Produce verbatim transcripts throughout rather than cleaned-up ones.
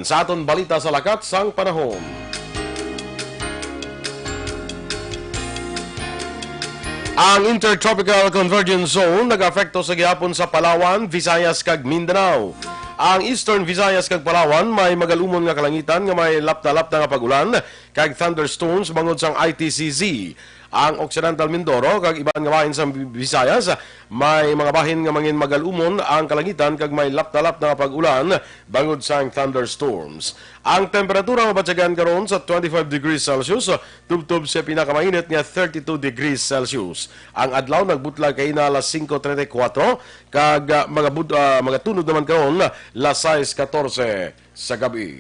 Sa aton balita sa lakat sang panahon. Ang Intertropical Convergence Zone nagaapekto sa gihapon sa Palawan, Visayas, kag Mindanao. Ang Eastern Visayas kag Palawan may magalumon nga kalangitan nga may lapta-lapta nga pag-ulan kag thunderstorms bangod sang I T C Z. Ang Occidental Mindoro kag iban nga bahin sa Visayas may mga bahin nga mangin magalumon ang kalangitan kag may lapta-lapta nga pag-ulan bangod sang thunderstorms. Ang temperatura mabatyagan karon sa twenty-five degrees Celsius, tubtob sa pinakamainit nga thirty-two degrees Celsius. Ang adlaw nagbutlag kaina alas singko treinta y cuatro, kag, ah, magabud-, ah, magatunod naman karon las sais katorse sa gabi.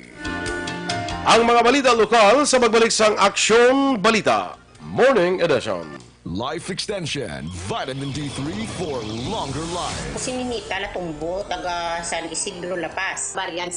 Ang mga balita lokal sa pagbalik sang Aksyon Balita Morning Edition. Life Extension, Vitamin D three for longer life. Si Ninita Latumbo, taga San Isidro, La Paz. Variant.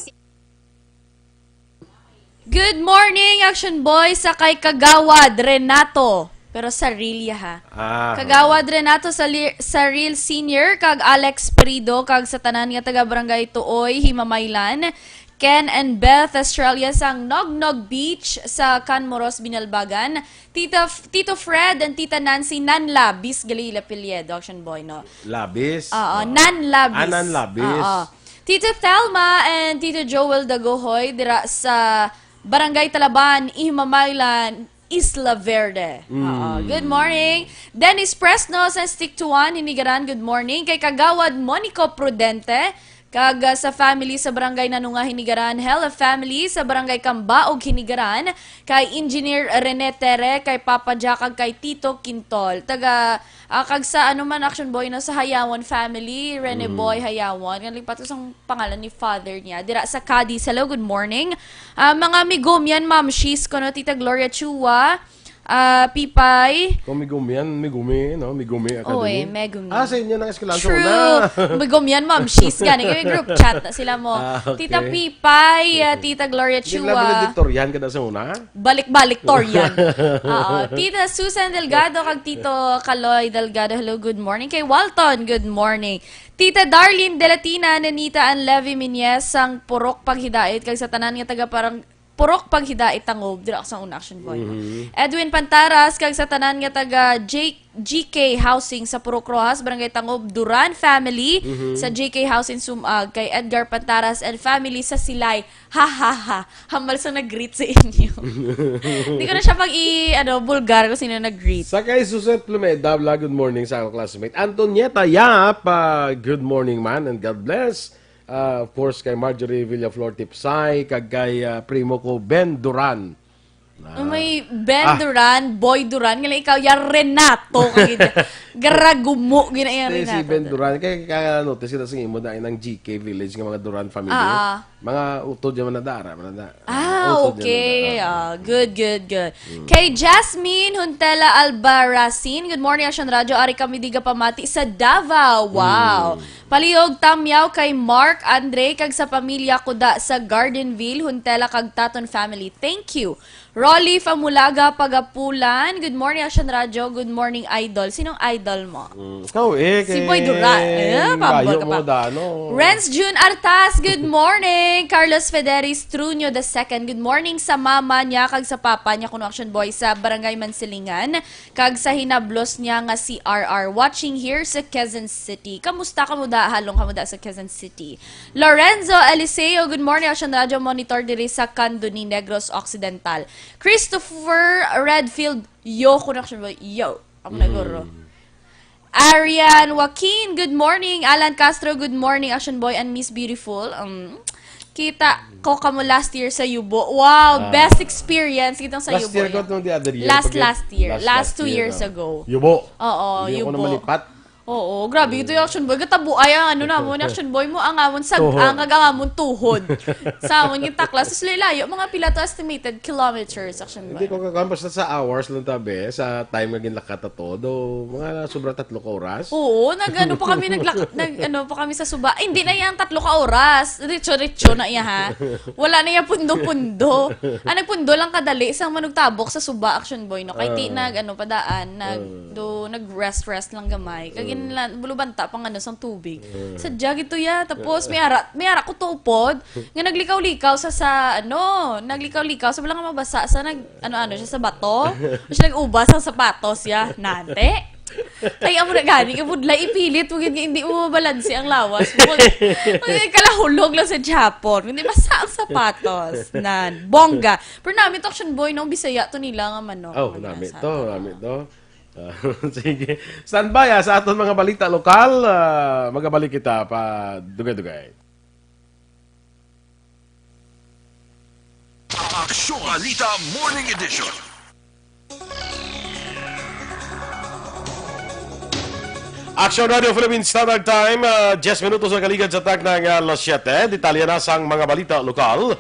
Good morning, Action Boy, sa kay Kagawad Renato. Pero Sarilya, ha. Ah, Kagawad Renato Sali-, Saril Senior, kag Alex Perido, kag sa tanan nga taga Barangay Tuoy, Himamaylan. Ken and Beth Estrella sang Nognog Beach sa Canmoros, Binalbagan. Tita F-, Tito Fred and Tita Nancy Nanlabis, gali apelyido, Action Boy, no? Labis? Oo, Ah. Nanlabis. Ah, Nanlabis. Oo. Tita Thelma and Tito Joel Dagohoy dira sa Barangay Talaban, Ihimamaylan, Isla Verde. Mm. Oo. Good morning. Dennis Fresno sa Stick to One, Hinigaran, good morning. Kay Kagawad Monico Prudente, kag, ah, sa family sa Barangay Nanunga, Hinigaran. Hello, family sa Barangay Kambaog, Hinigaran. Kay Engineer Rene Tere, kay Papa Jack, kag kay Tito Quintol. Taga, ah, kag sa ano man, Action Boy, no, sa Hayawan family, Rene Mm. Boy Hayawan. Nalipat ko sang pangalan ni father niya. Dira sa Cadiz. Hello, good morning. Ah, mga Migumian, Ma'am Shis, ko, no, Tita Gloria Chua, ah, Pipay. Kung Migumian, Migumi, no? Migumi Academy. Oo, eh, Megumi. Ah, sa inyo nang eskwelahan sa True. Una. Migumian, Ma'am Shis, gani. May group chat na sila mo. Ah, okay. Tita Pipay, ah, Okay. Tita Gloria Hindi lang Chua. Valedictorian ka na sa una? Balik-balik, Torian. Oo. Tita Susan Delgado kag Tito Kaloy Delgado, hello, good morning. Kay Walton, good morning. Tita Darlene Delatina, Nenita and Levi Minyes, sang Purok Paghidait, kag sa tanan nga taga parang Purok Paghidait, Tangob, dira sa una, Action Boy, no? Mhm. Edwin Pantaras, kag sa tanan nga taga J-, G K Housing sa Purok Roxas, Barangay Tangob, Duran family, Mhm. sa J K Housing Sumag, kay Edgar Pantaras and family sa Silay. Ha, ha, ha. Hambal sa nag-greet sa inyo. Hindi ko na siya pag i-, ano, bulgar kung sino nag-greet. Sa kay Suset Plumeda, bla, good morning sa akong classmate. Antonieta Yap, ah, good morning man and God bless. Ah, of course, kay Marjorie Villaflor Tipsay, kag kay, ah, primo ko, Ben Duran. Ah. Oh, may Ben Ah. Duran, Boy Duran, nga lang ikaw, ya Renato, kag Garagumo, gina-, ya Hindi, si Renato. Ben Duran, kay ka-notice kita sa imo, dahil ng G K Village nga mga Duran family. Ah, ah. Mga utod yung mga dara, mga da-, Ah, utod yung okay. mga dara. Ah, good, good, good. Mm. Kay Jasmine Huntela Albarracin, good morning, Action Radio. Ari kami di gapamati sa Davao. Wow. Mm. Paliog tamyaw kay Mark Andre kag sa pamilya Kuda sa Gardenville, Huntela kag Taton family. Thank you. Rolly Famulaga Pagapulan. Good morning, Action Radio. Good morning, Idol. Sinong idol mo? Mm, ikaw eh, Si kay Boy Duran. Eh, pabor Bayo ka pa. mo, Dano. Renz June Artas, good morning. Carlos Federis Truño the second, good morning sa mama niya kag sa papa niya, kuno Action Boy, sa Barangay Mansilingan, kag sa hinablos niya nga si R R. Watching here sa Quezon City. Kamusta kamo da? Halong kamo da sa Quezon City. Lorenzo Eliseo, good morning, Action Radio Monitor diri sa Candoni, Negros Occidental. Christopher Redfield, yo, kuno Action Boy, yo. Amo na, guro. Mm. Arian Joaquin, good morning. Alan Castro, good morning, Action Boy and Miss Beautiful. Um, kita ko kamo last year sa Yubo. Wow, Ah. best experience kitong sa Last Yubo, year ko ya. Itong the other year, Last, pag-, last year. last, Last last two year, years oh. ago. Yubo. Oo, Hindi ako na Yubo. malipat. Oo, grabe ito yung Action Boy. Gatabuay ang ano namon, Action Boy mo, ang amon sag-, Tuhod. ang kag ang amon tuhod. Sa amon yung taklas. Tapos lilayo, mga pila to estimated kilometers, Action Boy. Hindi ko kakuha, basta sa hours lang tabi, sa time nga ginlakat na to, do, mga sobra tatlo ka oras. Oo, nag-ano pa kami, naglak-, nag-, ano pa kami sa suba. Eh, hindi na yan tatlo ka oras. Diretso-diretso na iya, ha? Wala na yan pundo-pundo. Ah, nagpundo lang kadali sa manugtabok sa suba, Action Boy, no? Kay ti, Ah. nag-, ano, padaan, nag-, Ah. do, nag-rest-rest lang gamay. Kag Ah. Inla-, bulubanta pang ano, sang tubig. Mm. Sadya gid to ya. Tapos, may ara, may ara ko to upod, nga naglikaw-likaw sa, sa, ano, naglikaw-likaw sa bala nga mabasa sa nag, ano-ano siya sa bato. O siya nag-ubas ang sapatos ya. Nante. Ay, amo na gani, kabudlay, ipilit mo gid nga hindi mo mabalanse ang lawas mo. Ay, kalahulog lang sa Japon. Hindi basa ang sapatos. Nan, bongga. Pero nami to, Action Boy, no? Bisaya to nila nga manok. Oh, ano, nami sa to, ato. Nami to. Ah, sige. Standby, ah, sa aton mga balita lokal, ah, magabalik kita pa dugay-dugay. Aksyon Balita Morning Edition. Action Radio Philippine Standard Time, ah, diyes minutos ang kaligad sa takna nga alas siyete. Detalye na sang mga balita lokal.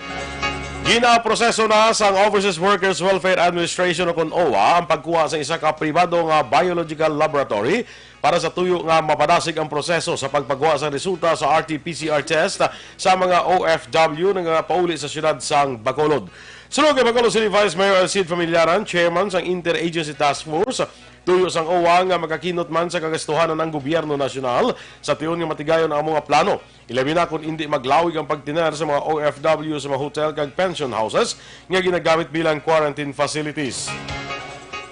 Ginaproseso na sang Overseas Workers Welfare Administration o kon OWWA ang pagkuha sa isa ka pribado nga biological laboratory para sa tuyo nga mapadasig ang proseso sa pagpagwa sa resulta sa R T P C R test sa mga O F W nga pauli sa siyudad sang Bacolod. Suno kay Bacolod City Vice Mayor Alcid Familiaran, chairman sang Interagency Task Force, tuyo sang OWWA nga makakinot man sa kagastuhanan ang gobyerno nasyonal sa tion nga matigayon ang amo nga plano. Ilabi na kon indi maglawig ang pagtiner sa mga O F W sa mga hotel kag pension houses nga ginagamit bilang quarantine facilities.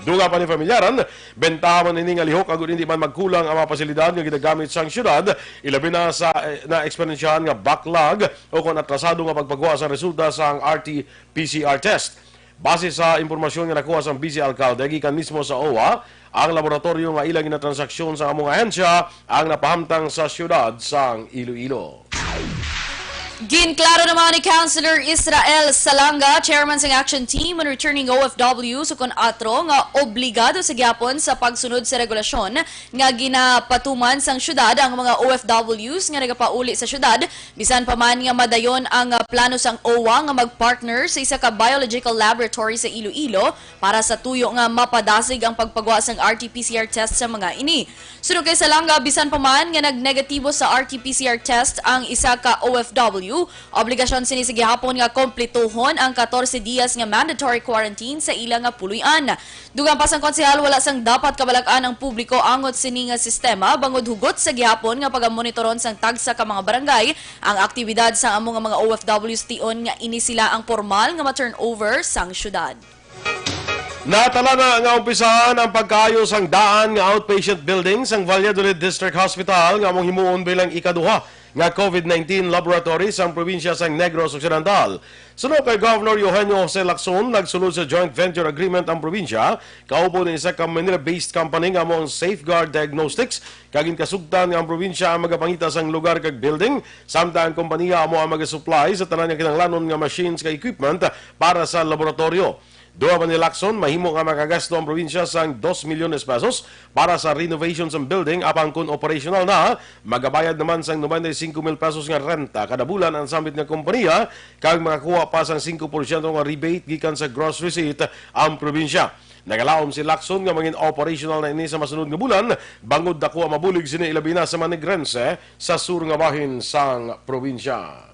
Dugang pa ni Familiaran, bentaha man ini nga lihok agud indi man magkulang ang mga pasilidad nga ginagamit sang siyudad, ilabi na sa, eh, naeksperyensyahan nga backlog o kon atrasado nga pagpagwa sa resulta sang R T P C R test. Base sa impormasyon nga nakuha sang Vice Alcalde gikan mismo sa OWWA, ang laboratoryo nga ilang ginatransaksyon sa among ahensya ang napahamtang sa siyudad sang Iloilo. Ginklaro naman ni Councilor Israel Salanga, chairman sang Action Team on Returning O F Ws, kon atro, nga obligado sa gihapon sa pagsunod sa regulasyon nga ginapatuman sang siyudad ang mga O F Ws nga nagapauli sa siyudad, bisan pa man nga madayon ang, ah, plano sang OWWA nga mag-partner sa isa ka biological laboratory sa Iloilo para sa tuyo nga mapadasig ang pagpagwa sang R T P C R test sa mga ini. Suno kay Salanga, bisan pa man nga nagnegatibo sa R T P C R test ang isa ka O F W, obligasyon sini sa gihapon nga kompletohon ang katorse dias nga mandatory quarantine sa ila nga puloy-an. Dugang pa sang konsehal, wala sang dapat kabalak-an ang publiko angot sini nga sistema, bangod hugot sa gihapon nga pagamonitoron sang tagsa ka mga barangay ang aktibidad sang amo nga mga O F Ws tion nga ini sila ang pormal nga ma-turnover sang syudad. Natala na nga umpisahan ang pagkaayo sang daan nga outpatient building sang Valladolid District Hospital nga among himuon bilang ikaduha nga COVID nineteen laboratory sang probinsya sang Negros Occidental. Suno kay Governor Eugenio Jose Lacson, nagsulod sa joint venture agreement ang probinsya kaupod ni isa ka Manila-based company nga amo ang Safeguard Diagnostics, kag ginkasugtan nga ang probinsya ang magapangita sang lugar kag building, samtang ang kompanya amo ang magasupply sa tanan nga kinahanglanon nga machines kag equipment para sa laboratoryo. Dugang pa ni Lacson, mahimo nga makagasto ang probinsya sang dos milyones pesos para sa renovation sang building, apan kon operational na, magabayad naman sang noventa y cinco mil pesos nga renta kada bulan ang sambit nga kompanya, kag makakuha pa sang singko porsyento nga rebate gikan sa gross receipt ang probinsya. Nagalaom si Lacson nga mangin operational na ini sa masunod nga bulan, bangod daku ang mabulig sini, ilabi na sa mga Negrense sa sur nga bahin sang probinsya.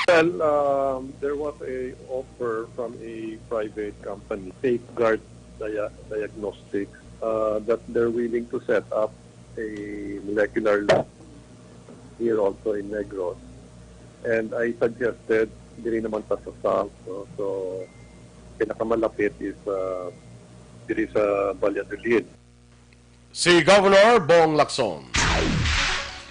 Well, um, there was a offer from a private company, Safeguard Dia-, Diagnostics, uh, that they're willing to set up a molecular lab here also in Negros. And I suggested, diri naman ta sa South, no? So, pinakamalapit is, uh, diri sa Valladolid. Si Governor Bong Lacson.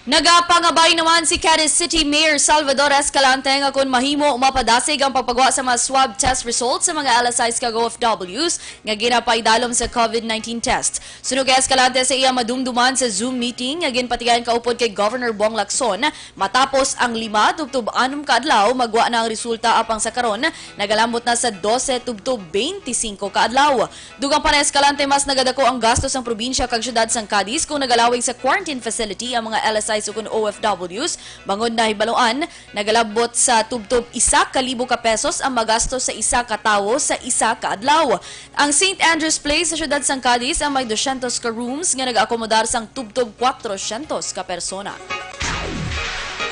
Nagapangabay naman si Cadiz City Mayor Salvador Escalante nga kon mahimo, mapadasig ang pagpagwa sa mga swab test results sa mga L S Is kag O F Ws nga ginapaidalom sa COVID nineteen test. Suno kay Escalante, sa iya madumduman sa Zoom meeting nga ginpatigayon kaupod kay Governor Bong Lacson, matapos ang lima tubtob anom ka adlaw, magwa na ang resulta, apang sa karon nagalambot na sa dose tubtob twenty-cinco ka adlaw. Dugang pa ni Escalante, mas nagadako ang gasto sang probinsya kag syudad sang Cadiz kung nagalawig sa quarantine facility ang mga L S Is ukon O F Ws, bangod nahibaluan, nagalabot sa tubtob isa ka libo ka pesos ang magasto sa isa ka tawo sa isa ka adlaw. Ang Saint Andrew's Place sa syudad sang Cadiz ang may dosyentos ka rooms nga nagaakomodar sang tubtob kwatrosyentos ka persona.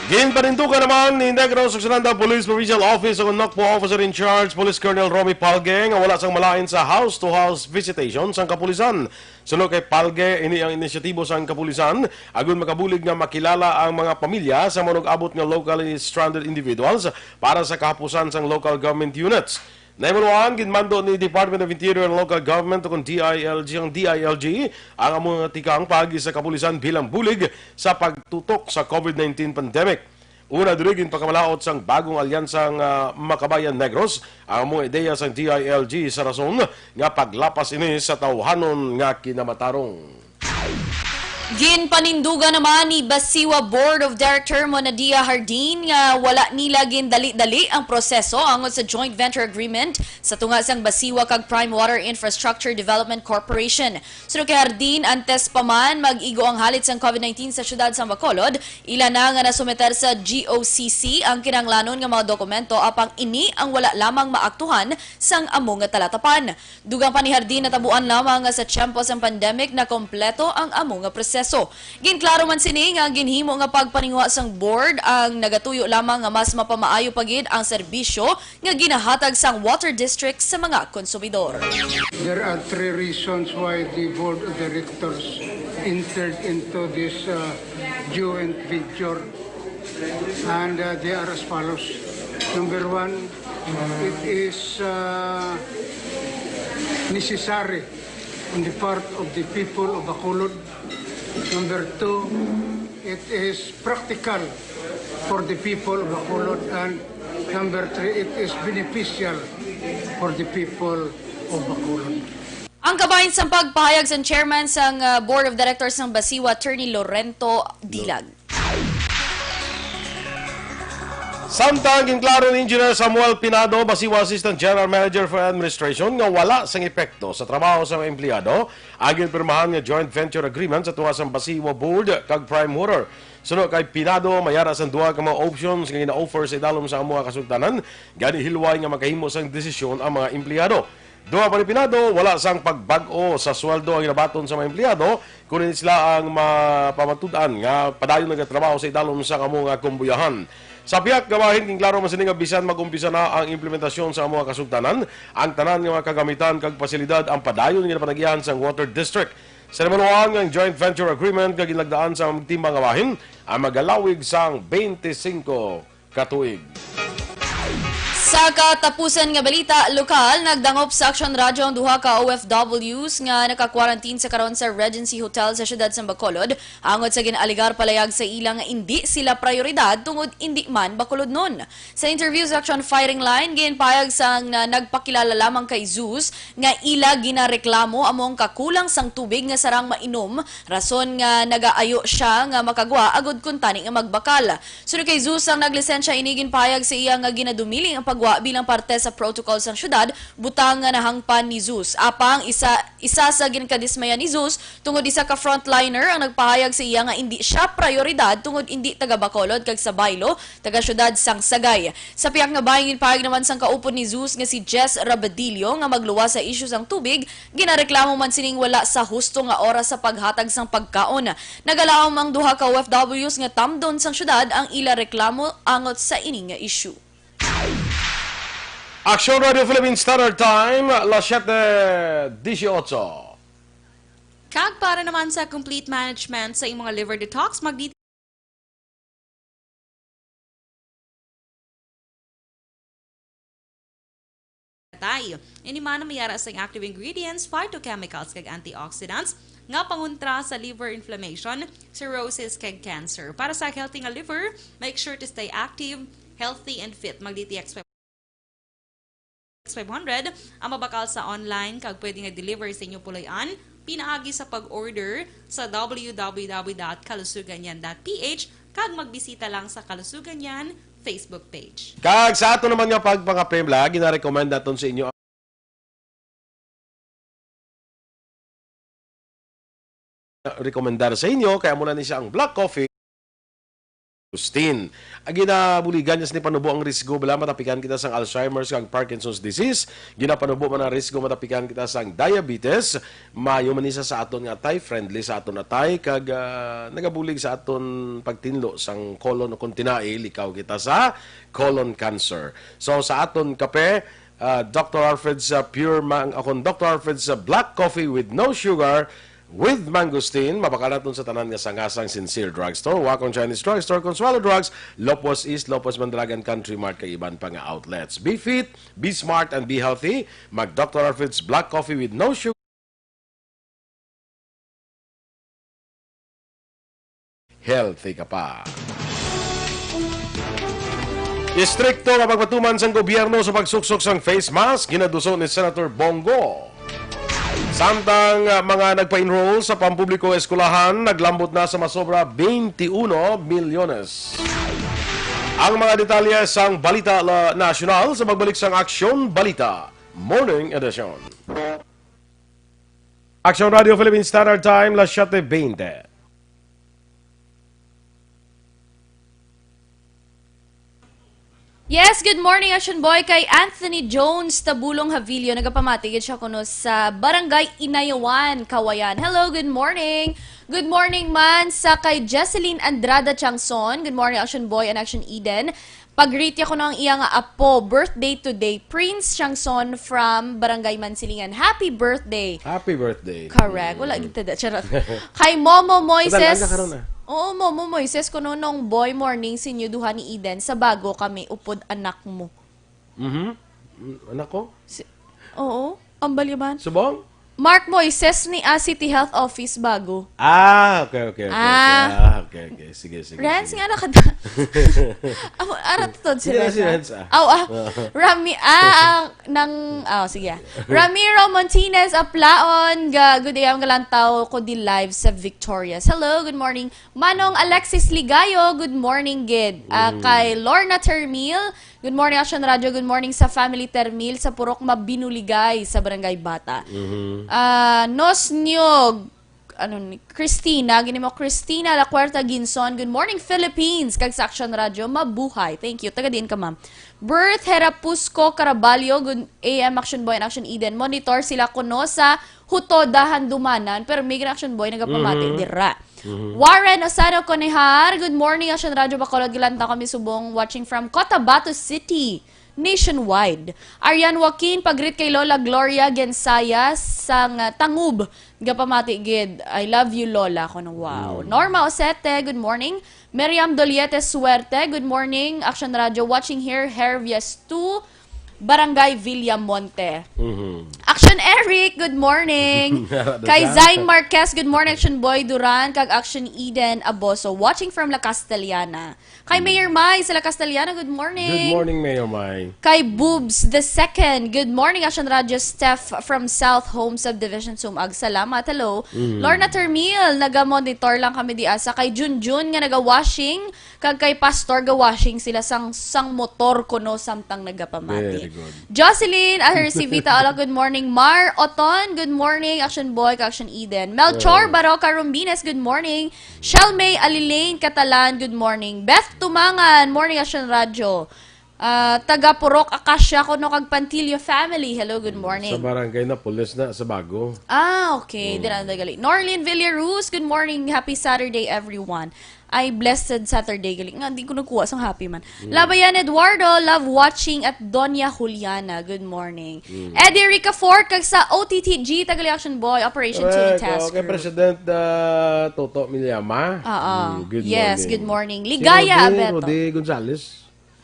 Ginpanindugan naman ni Negros Occidental Police Provincial Office ang Nocpo Officer in Charge, Police Colonel Romy Palge, nga wala sang malain sa house-to-house visitation sang kapulisan. Suno kay Palge, ini ang inisyatibo sang kapulisan agud makabulig nga makilala ang mga pamilya sa manug-abot nga locally stranded individuals para sa kahapusan sang local government units. Nahibaluan, ginmando ni Department of Interior and Local Government o kon D I L G ang D I L G ang amo nga tikang paagi sa kapulisan bilang bulig sa pagtutok sa COVID nineteen pandemic. Una diri, ginpakamalaot sang bagong alyansa nga Makabayan Negros ang amo nga ideya sang D I L G sa rason nga paglapas ini sa tawhanon nga kinamatarong. Ginpanindugan naman ni Basiwa Board of Director Monadia Hardin nga wala nila gindali-dali ang proseso angot sa joint venture agreement sa tunga sang Basiwa kag Prime Water Infrastructure Development Corporation. Suno kay Hardin, antes pa man mag-igo ang halit sang COVID nineteen sa siyudad sang Bacolod, ila na nga nasumeter sa G O C C ang kinahanglanon nga mga dokumento, apang ini ang wala lamang maaktuhan sang amo nga talatapan. Dugang pa ni Hardin, natabuan lamang nga sa tiyempo sang pandemic na kompleto ang amo nga proseso. Ginklaro man sini nga ang ginhimo nga pagpaninguha sang board ang nagatuyo lamang nga mas mapamaayo pa gid ang serbisyo nga ginahatag sang water district sa mga konsumidor. There are three reasons why the board of directors entered into this uh, joint venture, and uh, they are as follows. Number one, it is uh, necessary on the part of the people of Bacolod. Number two, it is practical for the people of Bacolod. And number three, it is beneficial for the people of Bacolod. Ang kabahin sang pagpahayag sang chairman sang uh, Board of Directors sang Basiwa, Attorney Lorento Dilag. Samtang ginklaro ni Engineer Samuel Pinado, Basiwa Assistant General Manager for Administration, nga wala sang epekto sa trabaho sa mga empleyado ang ginpirmahan nga joint venture agreement sa tunga sang Basiwa Board kag Prime Water. Suno kay Pinado, may ara sang duha ka mga options nga gina-offer sa idalom sa amo nga kasultanan, gani hilway nga makahimo sang desisyon ang mga empleyado. Duha pa ni Pinado, wala sang pagbag-o sa sweldo ang ginabaton sa mga empleyado, kundi sila ang mapamatud-an nga padayon nagatrabaho sa idalom sa kamo nga kumbuyahan. Sa pihak nga bahin, ginklaro man sini nga bisan mag-umpisa na ang implementasyon sa amo nga kasultanan, ang tanan nga mga kagamitan kag pasilidad ang padayon nga napanagihan sang Water District. Sa nahibaluan nga ang joint venture agreement nga ginlagdaan sa magtimbang nga bahin ang magalawig sang twenty-five ka tuig. Sa katapusan nga balita, lokal, nagdangop sa Aksyon Radyo ang duha ka O F Ws nga naka-quarantine sa karon sa Regency Hotel sa siyudad sa Bacolod, angot sa gin-alegar palayag sa ila nga indi sila prayoridad tungod indi man Bacolodnon. Sa interview sa Aksyon Firing Line, ginpahayag sang na nagpakilala lamang kay Zeus nga ila ginareklamo amo ang kakulang sang tubig nga sarang mainom, rason nga nagaayo siya nga makagwa agud kuntani nga magbakal. Suno kay Zeus, ang naglisensya ini ginpahayag sa iya nga ginadumiling ang pagwa bilang parte sa protocol sang syudad, butang nga nahangpan ni Zeus. Apang isa, isa sa ginkadismaya ni Zeus tungod isa ka frontliner ang nagpahayag sa iya nga indi siya prayoridad tungod indi taga Bacolod kag sa baylo, taga syudad sang Sagay. Sa pihak nga bahin, ginpahayag naman sang kaupod ni Zeus nga si Jess Rabadillo nga magluwas sa isyu sang tubig, ginareklamo man sining wala sa husto nga oras sa paghatag sang pagkaon. Nagalaom ang duha ka O F Ws nga tamdon sang syudad ang ila reklamo angot sa ini nga isyu. Aksyon Radio Philippine Standard Time, las siete dieciocho. Kag para naman sa complete management sa imong liver detox, mag-D T Tay. Ini man ang may ara sang active ingredients, phytochemicals, kag antioxidants nga pangontra sa liver inflammation, cirrhosis, kag cancer. Para sa healthy nga liver, make sure to stay active, healthy, and fit. Mag-D T X five hundred ang mabakal sa online kag pwede nga deliver sa inyo puloy-an pinaagi sa pag-order sa w w w dot kalusuganyan dot p h kag magbisita lang sa Kalusuganyan Facebook page. Kag sa ato naman nga pagpangapemla, ginarekomenda naton sa inyo rekomendar sa inyo, kaya muna ni siya ang black coffee. Agustin. Ang ginabuligan niya sini panubo ang risgo bala matapikan kita sang Alzheimer's kag Parkinson's disease. Ginapanubo man ang risgo matapikan kita sang diabetes. Maayo man ni sa, sa aton nga atay, friendly sa aton atay, kag, ah, nagabulig sa aton pagtinlo sang colon o kung tinai, likaw kita sa colon cancer. So, sa aton kape, ah, Doctor Alfred's, ah, Pure Mang-, akon Doctor Alfred's, ah, Black Coffee with no sugar, with mangosteen, mabakal naton sa tanan nga sangasang Sincere Drugstore, Wacom Chinese Drugstore, Consuelo Drugs, Lopez East, Lopez Mandalagan Country Mart, kag iban pa nga outlets. Be fit, be smart, and be healthy. Mag Doctor Alfred's Black Coffee with no sugar. Healthy ka pa. Istrikto nga pagpatuman sang gobyerno sa pagsuksok sang face mask, ginaduso ni Senator Bong Go. Samtang, ah, mga nagpa-enroll sa pampubliko nga eskwelahan naglambot na sa masobra twenty-one milyones. Ang mga detalye sang balita la nasyonal sa pagbalik sang Aksyon Balita Morning Edition. Aksyon Radio Philippine Standard Time, las siete veinte. Yes, good morning, Action Boy. Kay Anthony Jones Tabulong Havilio, nagapamati gid siya kuno sa Barangay Inayawan, Kawayan. Hello, good morning. Good morning man sa kay Jesseline Andrada Changson. Good morning, Action Boy and Action Eden. Pag-greet niya kuno ang iya nga apo, birthday today, Prince Changson from Barangay Mansilingan. Happy birthday. Happy birthday. Correct. Wala Mm. gid tada. Charot. Kay Momo Moises. Kadal-an ka karon, ah. Oo, Momo Moises, kuno nung boy morning sinyo duha ni Eden sa bago kami upod anak mo. Mhm. Mm, anak ko? Si, oo, ang balyaban. Subong? Mark Moises ni, ah, City Health Office bago. Ah, okay, okay, okay. Ah. Ah, okay, okay. Sige, sige, Renz, sige. Nga na ka da-, Amo, ara to si Hindi na Renz, si ah. Renz, ah. Aw, ah. Rami, ah, ang, nang, ah, sige. Ramiro Montines Aplaon, ga, good day, ang galantaw ko di live sa Victorias. Hello, good morning. Manong Alexis Ligayo, good morning, gid. Ah, Mm. kay Lorna Termil, good morning, Action Radio. Good morning sa family Termil sa Purok Mabinuligay sa Barangay Bata. Mhm. Ah, Nos Nyog, ano ni, Christina, gini mo, Christina La Cuarta Ginson, good morning, Philippines, kag sa Action Radio, mabuhay. Thank you. Taga diin ka, ma'am? Bert Herapusco Caraballo, good A M Action Boy and Action Eden. Monitor sila kuno sa Hutoda, Handumanan, pero may Action Boy nagapamati Mhm. dira. Mhm. Warren Osano Conehar, good morning, Action Radio Bacolod, galantaw kami subong, watching from Cotabato City, nationwide. Arian Joaquin, pag-greet kay Lola Gloria Gensaya sang, uh, Tangub, gapamati gid, "I love you, Lola," kuno, wow. Mm. Norma Osete, good morning. Miriam Doliete Suerte, good morning, Action Radio, watching here, Hervias two, Barangay Villamonte. Mhm. Action Eric, good morning. Kay Doon ka. Zain Marquez, good morning, Action Boy Duran, kag Action Eden Aboso, watching from La Castellana. Kay Mm. Mayor Mai sa La Castellana, good morning. Good morning, Mayor Mai. Kay Boobs the Second, good morning, Action Radio Steph from South Home Subdivision, Sumag. Salamat, hello. Mm. Lorna Termil, naga-monitor lang kami di asa. Kay Junjun nga naga-washing, kag kay Pastor ga-washing sila sang, sang motor kuno samtang nagapamati. Very good. Jocelyn Ahercivita, hola, good morning. Mar Oton, good morning. Action Boy, kag Action Eden. Melchor Hello. Baroca Rumbines, good morning. Shelmay Alilane Catalan, good morning. Beth Tumangan, morning, Action Radio. Ah, taga Purok Acacia kuno kag Pantilio family. Hello, good morning. Sa barangay na, pulis na, sa bago. Ah, okay. Mm. Dira na gali. Norlene Villaruz, good morning. Happy Saturday, everyone. Ay, blessed Saturday gali. Nga, di ko nagkuha sang happy man. Mm. Labayan Eduardo, love watching at Doña Juliana. Good morning. Mm. Eddie Ricafort, kag sa O T T G, taga Action Boy, Operation Correct. Team Task Okay, Group. President, ah, Toto Milyama. Oo. Mm, good Yes, morning. good morning. Si Ligaya Rudy, Abeto. Rudy Gonzales.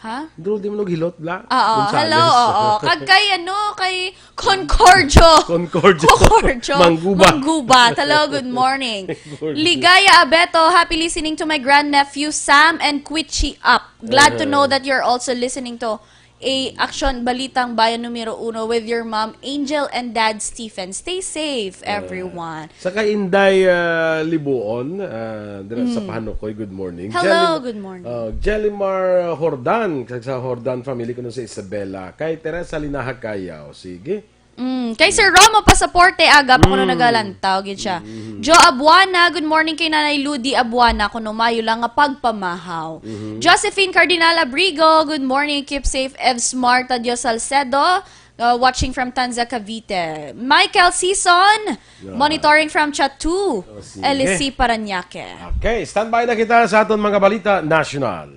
Ha? Rudy Manughilot, bla? Oo, Gonzales. hello, oo. Kag kay ano, kay Concordio. Concordio. Concordio. Mangguba. Mangguba. Hello, good morning. Concordio. Ligaya Abeto, happy listening to my grandnephew Sam and Quitchy Up. Glad to Uh-huh. know that you're also listening to a Action Balitang Bayan numero uno with your mom, Angel, and Dad Stephen. Stay safe, Uh, everyone. Sa kay Inday, ah, Libuon, ah, dira sa Mm. Panukoy, good morning. Hello, Jelly-, good morning. ah, Jelimar Hordan, kag sa Hordan family ko sa Isabela. Kay Teresa Linaha Cayaw, sige. Mm, kay Sir Romo Pasaporte, aga pa kuno Mm. nagalantaw gid siya. Mm. Jo Abuana, good morning kay Nanay Ludi Abuana, kuno mayo lang nga pagpamahaw. Mhm. Josephine Cardinal Abrigo, good morning, keep safe and smart. Tadio Salcedo, uh, watching from Tanza, Cavite. Michael Sison, Yeah. monitoring from Chatou, Oh, sige. L C Parañaque. Okay, standby na kita sa aton mga balita nasyonal.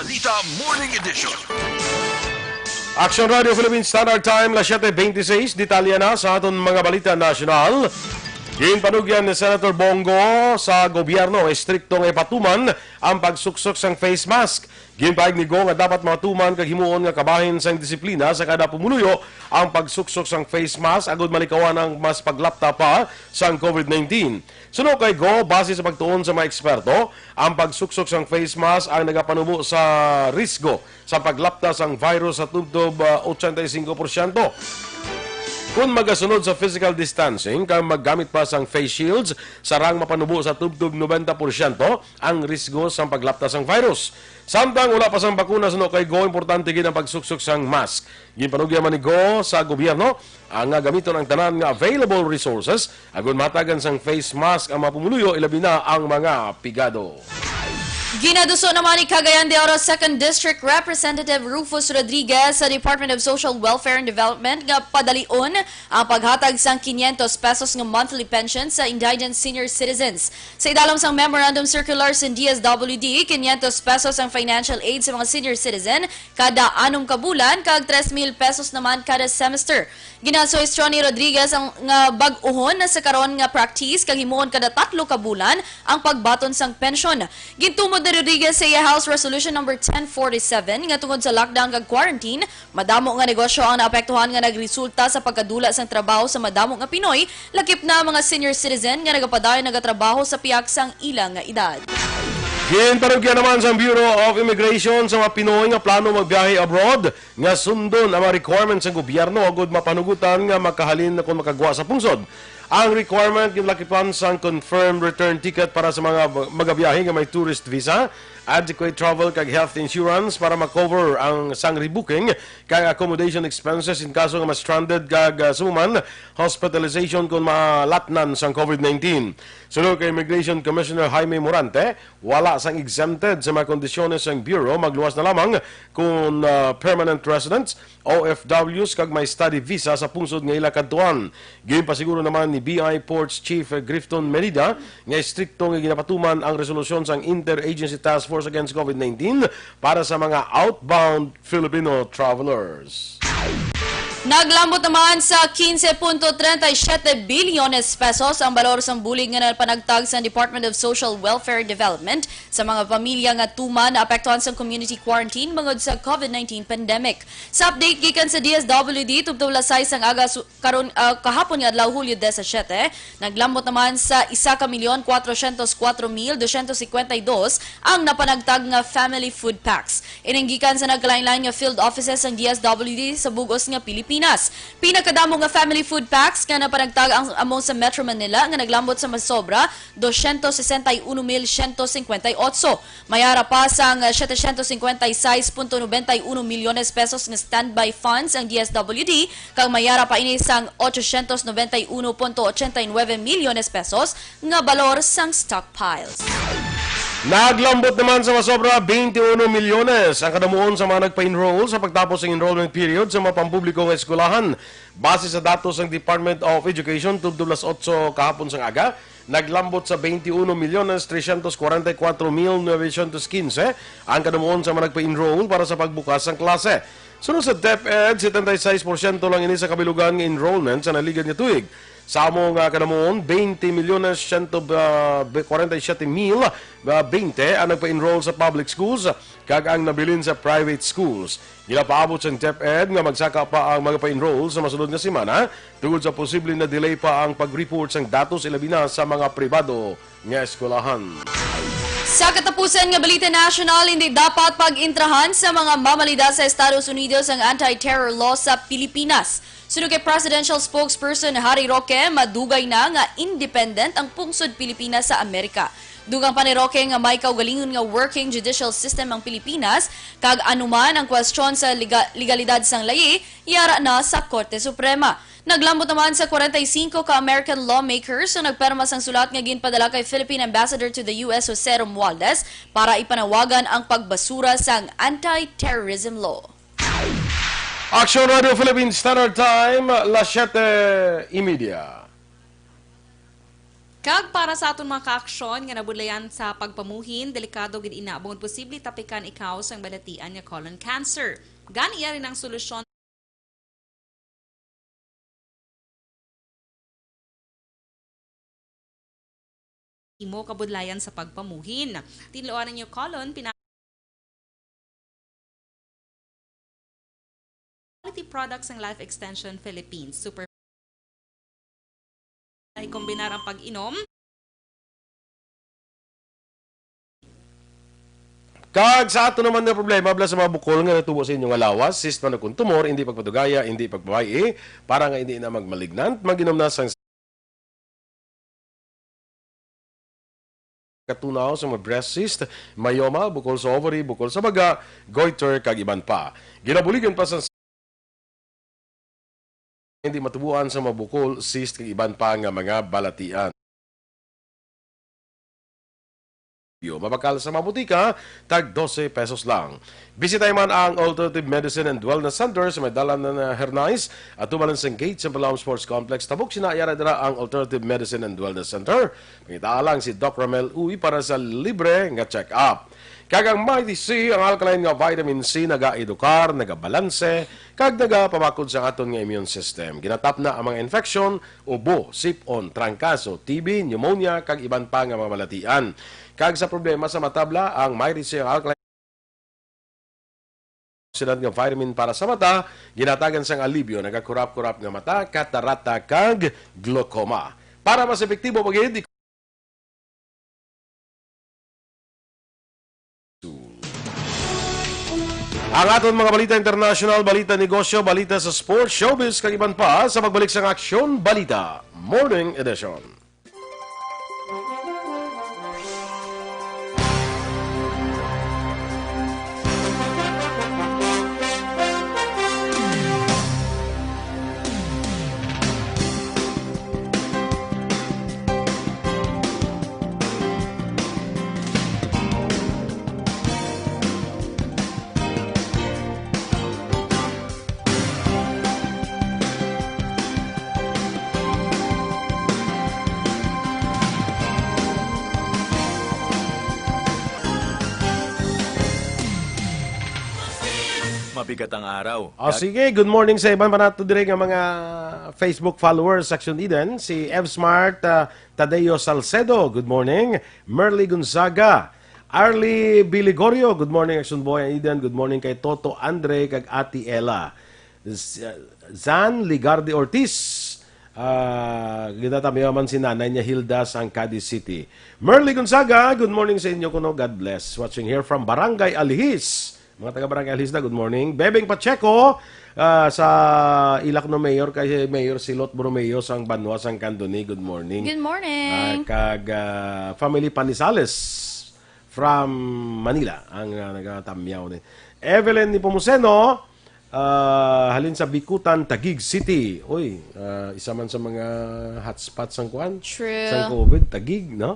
Balita Morning Edition. Action Radio Philippine Standard Time, las siete veintiséis. Detalye na sa aton mga balita nasyonal. Ginpanugyan ni Senator Bong Go sa gobyerno ang estrikto nga ipatuman ang pagsuksok sang face mask. Ginpahayag ni Go nga dapat matuman kag himuon nga kabahin sang disiplina sa kada pumuluyo ang pagsuksok sang face mask agud malikawan ang mas paglapta pa sang COVID nineteen. Suno kay Go, base sa pagtuon sa mga eksperto, ang pagsuksok sang face mask ang nagapanubo sa risgo sa paglapta sang virus sa tubtob, ah, ochenta y cinco porsyento. Kon magasunod sa physical distancing kag maggamit pa sang face shields, sarang mapanubo sa tubtob noventa porsyento ang risgo sang paglapta sang virus. Samtang wala pa sang bakuna, suno kay Go, importante gid ang pagsuksok sang mask. Ginpanugyan man ni Go sa gobyerno ang nga gamiton ang tanan nga available resources agud mahatagan sang face mask ang mga pumuluyo, ilabi na ang mga pigado. Ginaduso naman ni Cagayan de Oro Second District Representative Rufus Rodriguez sa Department of Social Welfare and Development nga padalion ang paghatag sang quinientos pesos nga monthly pension sa indigent senior citizens. Sa idalom sang memorandum circular sa D S W D, quinientos pesos ang financial aid sa mga senior citizen kada anom ka bulan kag tres mil pesos naman kada semester. Ginasuhestyon ni Rodriguez ang, nga bag-ohon na sa karon nga practice kag himuon kada tatlo ka bulan ang pagbaton sang pensyon. Gintumod ni Rodriguez sa iya House Resolution Number ten forty-seven nga tungod sa lockdown kag quarantine, madamo nga negosyo ang naapektuhan nga nagresulta sa pagkadula sang trabaho sa madamo nga Pinoy, lakip na ang mga senior citizen nga nagapadayon nagatrabaho sa pihak sang ila nga edad. Ginpanugyan naman sang Bureau of Immigration sa mga Pinoy nga plano magbiyahe abroad nga sundon ang mga requirements sang gobyerno agud mapanugutan nga makahalin kon makagwa sa pungsod. Ang requirement ginlakipan sang confirmed return ticket para sa mga magabiyahe nga may tourist visa, adequate travel kag health insurance para ma-cover ang sang rebooking kag accommodation expenses in kaso nga ma-stranded kag, ah, sumuman hospitalization kon malatnan sang COVID nineteen. Suno kay Immigration Commissioner Jaime Morante, wala sang exempted sa mga kondisyones sang Bureau, magluwas na lamang kon, ah, permanent residents, O F Ws kag may study visa sa pungsod nga ila kadtuan. Ginpasiguro naman ni B I Ports Chief Grifton Merida nga estrikto nga ginapatuman ang resolusyon sang Interagency Task Force Against COVID nineteen para sa mga outbound Filipino travelers. Naglambot naman sa quince punto treinta y siete bilyones pesos ang balor sang bulig nga napanagtag sa Department of Social Welfare Development sa mga pamilya nga tuman naapektuhan sa community quarantine bangod sa COVID nineteen pandemic. Sa update gikan sa D S W D, tubtob alas sais sang aga su-, karon, ah, kahapon nga adlaw, Hulyo disisiete, naglambot naman sa isa ka milyon kwatrosyentos kwatro mil dosyentos cincuenta y dos ang napanagtag nga family food packs. Ining gikan sa nagkalainlain nga field offices sang D S W D sa bug-os nga Pilipinas. Pinakadamo nga family food packs nga napanagtag ang amo sa Metro Manila nga naglambot sa masobra dosyentos sesenta y uno mil syentos cincuenta y ocho. Mayara pa sang setecientos cincuenta y seis punto noventa y uno milyones pesos nga standby funds ang D S W D, kag mayara pa ini sang ochocientos noventa y uno punto ochenta y nueve milyones pesos nga balor sang stockpiles. Naglambot naman sa masobra twenty-one milyones ang kadamuon sa mga nagpa-enroll sa pagtapos ng enrollment period sa mga pampubliko nga eskwelahan. Base sa datos ng Department of Education, tubtob las otso kahapon sang aga, naglambot sa twenty-one milyones trescientos cuarenta y cuatro mil novecientos quince ang kadamuon sa mga nagpa-enroll para sa pagbukas sang klase. Sunod sa DepEd, setenta y seis porsyento lang ini sa kabilugan nga enrollment sa naligad nga tuig. Sa amo nga kadamuon, twenty milyones siyento, ah, kwarenta y siyete mil, ah, bente ang nagpa-enroll sa public schools kag ang nabilin sa private schools. Ginapaabot sang DepEd nga magsaka pa ang magpa-enroll sa masunod nga semana tungod sa posible na delay pa ang pag-report sang datos, ilabi na sa mga pribado nga eskwelahan. Sa katapusan nga balita nasyonal, hindi dapat pag-intrahan sa mga mamalida sa Estados Unidos ang anti-terror law sa Pilipinas. Suno kay Presidential Spokesperson Harry Roque, madugay na nga independent ang pungsod Pilipinas sa Amerika. Dugang pa ni Roque nga may kaugalingon nga working judicial system ang Pilipinas, kag anuman ang kwestiyon sa liga-, legalidad sang layi, yara na sa Korte Suprema. Naglambot naman sa kwarenta y singko ka American lawmakers ang nagperma sang sulat nga ginpadala kay Philippine Ambassador to the U S, Jose Romualdez, para ipanawagan ang pagbasura sang anti-terrorism law. Action Radio Philippine Standard Time, las siete y media. Kag para sa aton mga kaaksyon nga nabudlayan sa pagpamuhin, delikado gid ina bangod posible tapikan ikaw sang balatian nga colon cancer. Gani, yari nang solusyon imo kabudlayan sa pagpamuhin. Tinluan ninyo colon, pina-, quality products ng Life Extension Philippines. Super, ay kombinar ang pag-inom. Kag sa ato naman nga problema, bala sa mga bukol nga natubo sa inyo nga lawas, cyst man o kung tumor, hindi pagpadugaya, hindi pagpabay-i, para nga hindi na magmalignant, mag-inom na sang katunaw sa mga breast cyst, myoma, bukol sa ovary, bukol sa baga, goiter, kag iban pa. Ginabuligan pa sa hindi matubuan sa mga bukol, cyst, kag iban pa nga mga balatian. Mabakal sa mga butika, tag dose pesos lang. Bisitay man ang Alternative Medicine and Wellness Center sa may dalan na Hernais, atubangan sang gate sa Palam Sports Complex. Tabok sina, yara dira ang Alternative Medicine and Wellness Center. Pangitaa lang si Doc Ramel Uy para sa libre nga check-up. Kag ang Mighty C, ang alkaline nga vitamin C, nagaedukar, nagabalanse, kag nagapamakod sa aton nga immune system. Ginatapna ang mga infection, ubo, sip-on, trangkaso, T B, pneumonia, kag iban pa nga mga balatian. Kag sa problema sa matabla, ang Mighty C, ang alkaline antioxidant nga vitamin para sa mata, ginatagan sang alibyo, nagakurap-kurap nga mata, katarata, kag glaucoma. Para mas epektibo pa gid, ang aton mga balita international, balita negosyo, balita sa sports, showbiz, kag iban pa sa pagbalik sang Aksyon Balita Morning Edition. Mabigat ang araw. O, sige, good morning sa iban pa nato dire nga mga Facebook followers, Action Eden. Si Ev Smart, ah, Tadeo Salcedo, good morning. Merly Gonzaga, Arlie Biligorio, good morning, Action Boy and Eden. Good morning kay Toto Andre kag Ate Ella. Z-, Zan Ligardi Ortiz, ah, ginatamyaw man si nanay niya Hilda sang Cadiz City. Merly Gonzaga, good morning sa inyo kuno. God bless. Watching here from Barangay Alihis. Mga taga Barangay Alihis na, good morning. Bebeng Pacheco, ah, sa Ilacno Mayor, kay Mayor Silot Borromeo sang Banwa sang Candoni, good morning. Good morning. Ah, kag, ah, family Panisales from Manila ang, ah, nagatamyaw ni Evelyn Nepomuceno, ah, halin sa Bicutan, Taguig City. Uy, ah, isa man sa mga hotspot sang kuan, True. sang COVID, Taguig, no?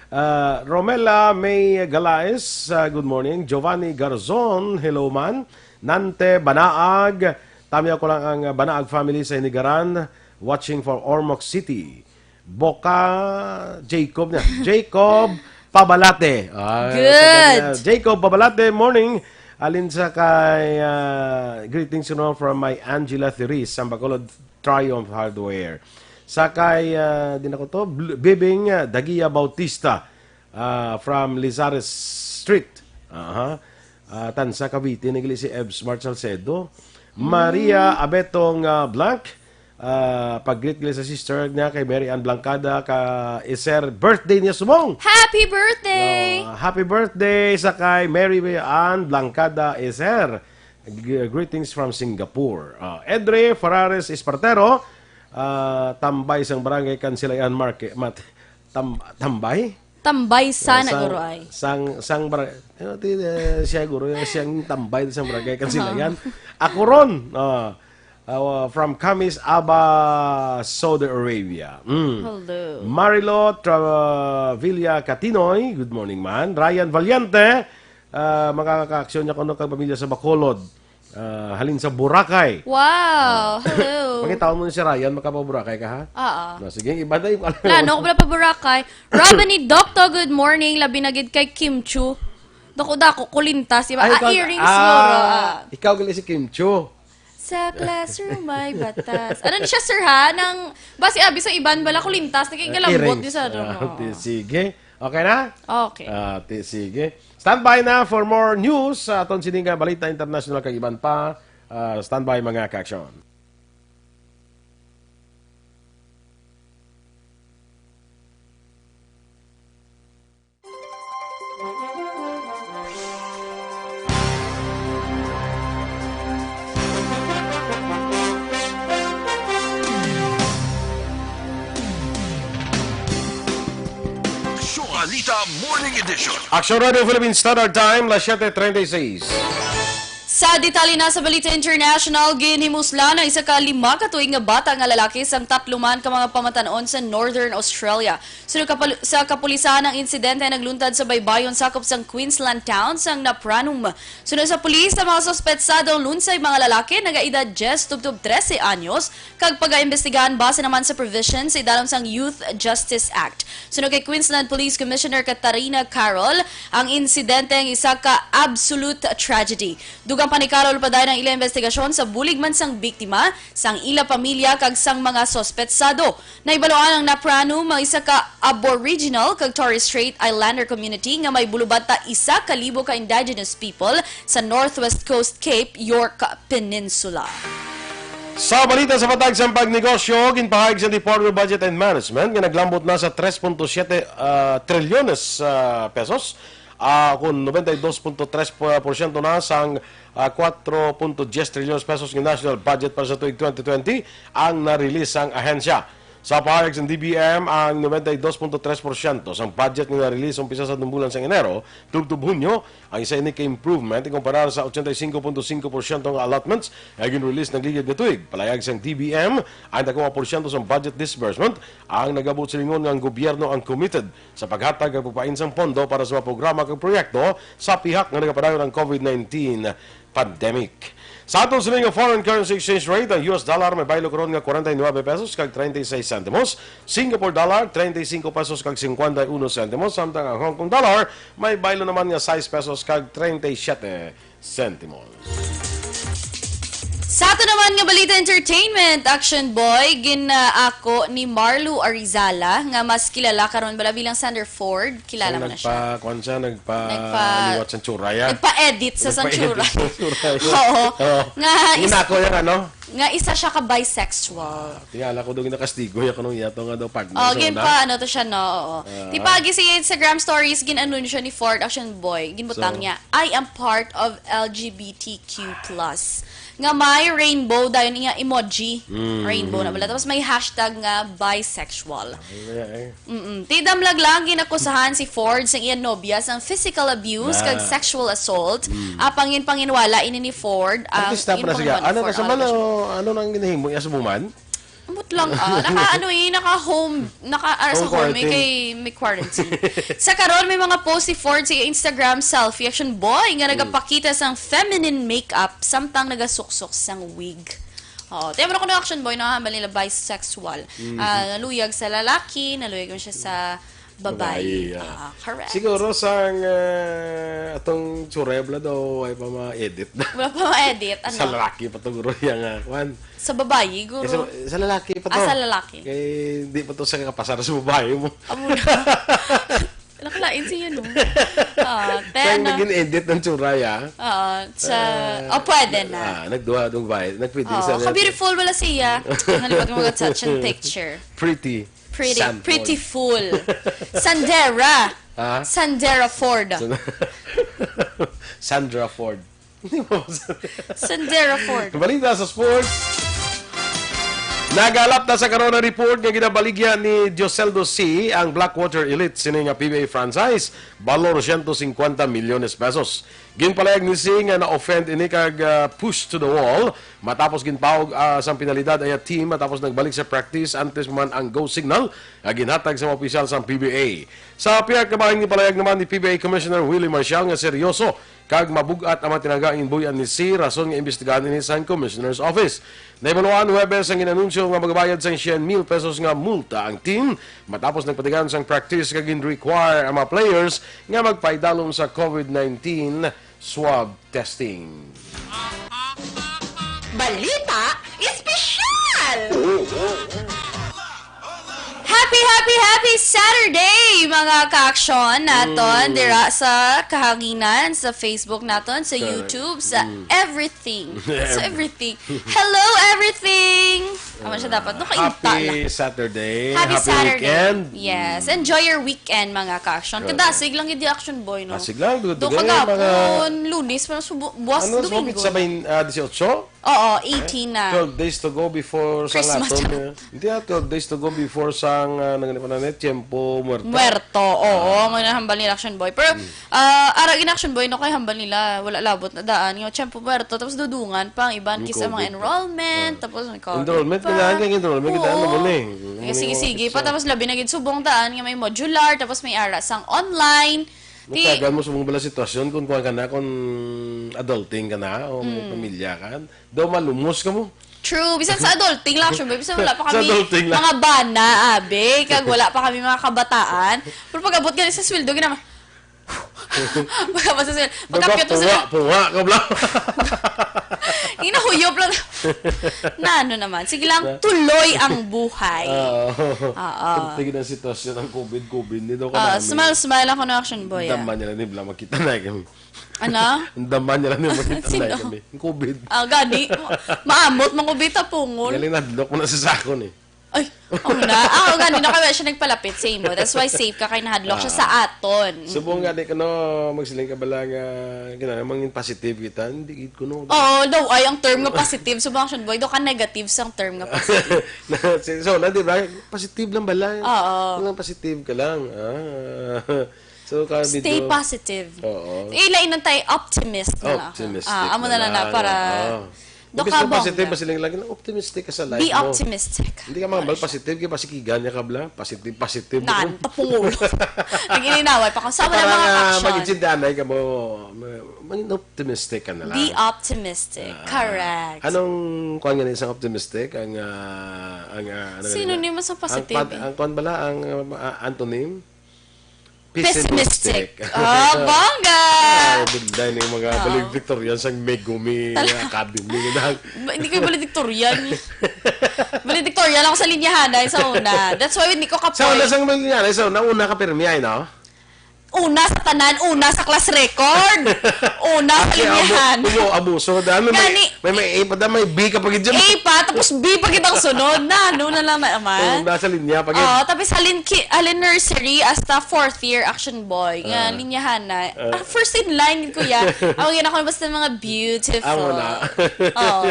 Ah, Romela May Galaes, ah, good morning. Giovanni Garzon, hello man. Nante Banaag, tami ako lang ang, ah, Banaag family sa Inigaran, watching for Ormoc City. Boca Jacob niya. Jacob Pabalate. Ah, Good. Jacob Pabalate, morning. Alin sa kay, ah, greetings, you know, from my Angela Therese, Sambacolod Triumph Hardware. Sa kay, ah, di na ko to, Bl-, Bibing, ah, Dagia Bautista, ah, from Lizares Street. Aha. Ah, Tansa, Cavite, nagili si Ebs Mart Salcedo. Maria Abetong, ah, Blanc, ah, pag-greet nila sa sister niya kay Mary Ann Blancada, ka Iser, birthday niya subong. Happy birthday! Ah, happy birthday sa kay Mary Ann Blancada Iser. G-, greetings from Singapore. Ah, Edre Farares Espartero, ah, tambay sang Barangay Kansilayan Market. Mat-, tam-, tambay? Tambay sana, Ah, sang, guro, ay. sang, sang bara-, ano, ti, eh, siya, guro, eh, siyang tambay sa Barangay Kansilayan. Ako ron, ah, ah, from Kamis Aba, Saudi Arabia. Mm. Hello. Marilo Travilla Catinoy, good morning, man. Ryan Valiente, ah, makakaaksyon niya kuno kag pamilya sa Bacolod. Ah, halin sa Boracay. Wow, hello. Pangitaon mo ni si Ryan, makapa-Boracay ka, ha? Oo. No, sige, iba na yung Plano ko pala pa Boracay. Robin ni Doctor, good morning. Labi na gid kay Kim Chu. Dako-dako, kulintas, di ba? Ay, Ah, ikaw, earrings ah, siguro, ah. ikaw gali si Kim Chu. Sa classroom may batas. Ano ni siya, sir, ha? Nang, basi abi sa iban bala, kulintas, naging galambot Earrings. di sa ano Ah, mo. ti-, sige. Okay na? Okay. Ah, ti-, sige. Standby na for more news sa aton sining nga balita international kag iban pa. Ah, standby, mga ka-aksyon. Aksyon Balita Morning Edition. Aksyon Radio Philippine Standard Time, las siete treinta y seis. Sa detalye na sa balita international, ginhimuslan ang isa ka lima ka tuig nga bata nga lalaki sang tatlo man ka mga pamatan-on sa Northern Australia. Sunod kapal-, sa kapulisan, ang insidente nagluntad sa baybayon sakop sang Queensland town sang Napranum. Sunod sa pulis, ang mga suspetsado lunsay mga lalaki nagaedad diyes tubtob trese anyos, kag pagaimbestigahan base naman sa provision sa idalom sang Youth Justice Act. Suno kay Queensland Police Commissioner Katarina Carroll, ang insidente ang isa ka absolute tragedy. Dugang pa ni Carroll, padayon ang ila investigasyon sa bulig man sang biktima, sang ila pamilya, kag sang mga suspetsado. Nahibaluan ang Napranum ang isa ka Aboriginal kag Torres Strait Islander community nga may bulubanta isa ka libo ka indigenous people sa Northwest Coast Cape York Peninsula. Sa balita sa patag sang pagnegosyo, ginpahayag sa Department of Budget and Management nga naglambot na sa tres punto siyete, ah, trilyones, ah, pesos, ah, kun noventa y dos punto tres por ciento na sang, ah, cuatro punto diez trilyones pesos nga national budget para sa tuig twenty twenty ang na-release sang ahensya. Sa pahayag sang D B M, ang noventa y dos punto tres por ciento sang budget nga na-release umpisa sa bulan sang Enero tubtob Hunyo, ang isa ini ka improvement ikumparar sa ochenta y cinco punto cinco por ciento nga allotments nga gin-release nagligad nga tuig. Palayag sang D B M, ang dako nga porsyento sang budget disbursement ang nagabuot silingon nga ang gobyerno ang committed sa paghatag kag pagpain sang pondo para sa mga programa kag proyekto sa pihak nga nagapadayon ang COVID nineteen pandemic. Sa aton sini nga foreign currency exchange rate, ang U S dollar may baylo karon nga forty-nine pesos kag thirty-six centimos, Singapore dollar, treinta y cinco pesos kag cincuenta y uno centimos, samtang ang Hong Kong dollar may baylo naman nga sais pesos kag treinta y siete centimos. Sa ato naman nga balita entertainment, Action Boy, ginaako ni Marlo Arizala, nga mas kilala karon bala bilang Sander Ford. Kilala mo na siya. Nagpa-, kuwan siya, nagpa-, Nagpa-, liwat sa tsura, ya. Nagpa-edit sa, sa Nagpa-edit tsura. Sa tsura, ya. Oo. Oo. Nga is-, ginako yung ano? Nga isa siya ka bisexual. Tingala ko doon nakastigo, ya, kanong iya to nga daw partner. Oh, sa gin una. Pa, ano to siya, no? Oo. Ah. Tipagi sa Instagram stories, gin-anunsyo ni Ford, Action Boy, ginbutang So, niya, "I am part of L G B T Q plus." Nga may rainbow, dayon iya emoji. Mm, rainbow na mm. Bala. Tapos may hashtag nga bisexual. Ay, ay, ay. Mm-mm. Tidamlag lang, ginakusahan si Ford sang iya nobya sang physical abuse Ah. kag sexual assault. Mm. Apang ginpanginwala ini ni Ford ang Artista pa na siya. Ano na sa man, ano nang ginahimo niya sa buman? Ambot lang, ah. Naka, ano eh, naka home, naka, ah, sa Home home, may quarantine. kay, may quarantine. Sa karon, may mga post si Ford sa Instagram selfie, Action Boy, nga Mm. nagapakita sang feminine makeup, samtang nagasuksok sang wig. Oo, tiyan mo na kuno, Action Boy, no? Hambal nila bisexual. Mhm. Ah, naluyag sa lalaki, naluyag man siya sa babayi. Babayi, ah. Ah, correct. Siguro sang, ah, atong tsurebla daw, ay pa ma-edit na. Wala pa ma-edit, ano? Sa lalaki pa to, guro, yang, ah, kwan. Sa babayi, guro. Eh, sa, sa lalaki pa Ah, to. sa lalaki. Kay di pa to sa kapasar sa babayi mo. Amo na. Nakalain siya, no? Ah, te, Kaya ano? naging edit ng tsuray, ah. Oo, sa, Ah, oh, pwede na. ah, nagduha, nagbayad, nagpwede Oo, sa ka-beautiful wala siya. Nalipat mo nga touch and picture. Pretty. Pretty, Sandford. pretty fool. Sandera. Ha? Sandera Ford. San-, Sandra Ford. Hindi mo sa- Sandera Ford. Balita sa sports. Nagalap na sa karon ang report nga ginabaligya ni Dioseldo C ang Blackwater Elite sini nga P B A franchise, balor siyento singkwenta milyones pesos. Ginpalayag ni C nga na-offend ini kag, ah, push to the wall matapos ginpaog, ah, sang penalidad ang iya team matapos nagbalik sa practice antes man ang go signal nga ginhatag sa mga opisyal sang P B A. Sa pihak naman, ginpalayag naman ni P B A Commissioner Willie Marcial nga seryoso kag mabug-at ang mga tinaga nga ginbuy-an ni C, rason nga imbestigahan ini sang Commissioner's Office. Nahibaluan Huwebes ang ginanunsyo nga magabayad sang syen mil pesos nga multa ang team matapos nagpatigayon sang practice kag gin-require ang mga players nga magpaidalom sa COVID nineteen swab testing. Balita Espesyal! Happy, happy, happy Saturday, mga ka-action naton, Mm. dira sa kahanginan, sa Facebook naton, sa Correct. YouTube, sa Mm. everything. Sa Every- everything. Hello, everything! Amo siya dapat. No, kainta Happy lang. Saturday. Happy Happy Saturday. weekend. Yes. Mm. Enjoy your weekend, mga ka-action. Correct. Kadasig lang gid di Action Boy, no? Dasig lang, dugay-dugay, Do kagapon, mga Lunes, pero subo-, buwas Ano, Domingo sumabit sa na. bain-, ah, dieciocho? Oo, Eh, eighteen na. twelve days to go before sa Christmas. laton, eh. Hindi, ah, twelve days to go before sang, ah, nang-, ano na, Tiempo Muerto. Muerto, oo, Ah. mga nahambal nila Action Boy. Pero, Mm. ah, ara gid Action Boy, no, kay hambal nila, wala labot na daan, nga Tiempo Muerto, tapos dudungan pa ang iban Yung kis ang mga COVID pa. enrollment, Ah. tapos ang COVID Enrollment pa. ka na, kay enrollment ka na, Oo. ano mo na eh. Ano Kaya mo sige, yung sige pa, option? tapos labi na gid subong daan, nga may modular, tapos may ara sang online. Di Matagal mo sa mong bala sitwasyon kung kuwan ka na, kung adulting ka na, o may Mm. pamilya ka, daw malumos ka mo. True. Bisan sa adulting lang, sure, bisan wala pa Sa kami adulting lang. mga bana, abi, kag wala pa kami mga kabataan. Pero pag abot gani sa sweldo, ginama, pag abot sa sweldo, Daw pagkapit mo sa punga, sweldo, punga ka bla. Ginahuyop lang. Na ano naman. Sige lang, Na? tuloy ang buhay. Oo. Oo. Tignan ang sitwasyon, ang COVID, COVID, ni daw ka Oo, namin. smile, smile ako na Action Boy, ah. Daman niya lang ni Bla, makita na kami. Ano? Ang daman niya lang ni makita Sino? na kami. Ang COVID. Ah, gani. Ma-, maamot, mangubita, pungol. Galing nadlok mo na sa sako ni. Ay, oh na. Ah, oh, gani na kaya siya nagpalapit sa imo. That's why safe ka kay nahadlok siya Ah. sa aton. Subong Mm-mm. nga, di ka, no, magsiling ka bala nga, kinahanglan mangin positive kita. Hindi gid ko, no. Oo, daw ay ang term nga positive. Subong Action Boy, daw ka negative sang term nga positive. Na, si, so, na, di ba? Positive lang bala. Oo. Lang positive ka lang. Ah. So, ka Stay medyo positive. Oo. Eh, lain lang tayo, optimist na lang. Optimistic Ah, amo na na lang na lang. para Oo. Do Imbis ka na positive, bongga. basiling lagi na optimistic ka sa life Be mo. optimistic. Hindi ka mangambal positive, kaya pasikigan niya ka bla. Positive, positive. Nan, tapong ulo. Nag-ininaway pa ko. Sa wala Para mga nga action. mag-intindihan na ka mo, ma-, maging optimistic ka na lang. Be optimistic. Ah, Correct. Anong kuwan nga na isang optimistic? Ang, ah, ang, ah, ano nga Sino nila? ni mas ang Ang positive pad-, eh? ang kuwan bala, ang, ah, antonym? Pessimistic. Pessimistic. Ah, bongga! Ah, bigla na yung mga Ah. valedictorian sang Megumi Tala- Academy. Ba, hindi ko valedictorian. Valedictorian ako sa linyahan ay sa una. That's why hindi ko kapoy. Sa una sang linyahan ay sa una, una ka pirmi ay, no? Una sa tanan, una sa class record. Una sa Kasi linyahan. abo-, abo-, abuso. Dami may, Gani. may, may A pa, dami may B ka pa gid dyan. A pa, tapos B pa gid ang sunod. Na, ano na lang naman. Oo, nasa linya pa gid. Oo, tapos halin ki-, halin nursery hasta fourth year action boy. Nga Ah. linyahan na. Ah. Ah, first in line, kuya. Ang yun ako, basta mga beautiful. Amo na. Oo.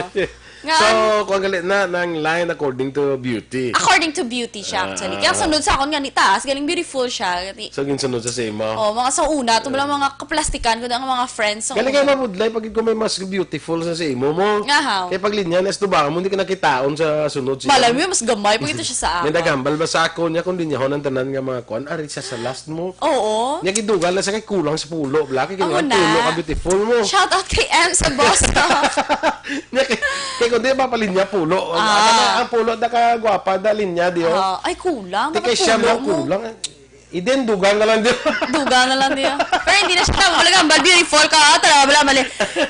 Nga So, an- kung gali na, nang line according to beauty. According to beauty siya, actually. Ah. Kaya ang sunod sa akon nga ni taas, galing beautiful siya. Ni- So, ginsunod sa sa imo? Oh, mga sa una, ito lang mga kaplastikan ko na ang mga friends sa Galing una. Kay mabudlay pag ko may mas beautiful sa sa imo mo. Nga, how? Kaya pag linya na, estubahan mo, hindi ka nakitaon sa sunod siya. Malay mo, mas gamay pa ito siya sa May akon. Naghambal ba sa akon niya kung linyahon ang tanan nga mga kuan? Ari siya sa last mo. Oo. Niya gidugal na sa kay kulang sa pulo, bla. Kay Amo ang na. Pulo ka beautiful mo. Shout out kay M sa Boston. Niya kay, kay kundi mapalinya pulo. Ang, Ah. ang, ang pulo da ka gwapa da linya di, oh. Ah, ay, kulang. Di Dapat kay siya pulo lang mo. Kulang. Eden, dugang na lang di. Dugang na lang di, oh. Pero hindi na siya tama. Wala ka, beautiful ka. Ah, tara, wala, mali.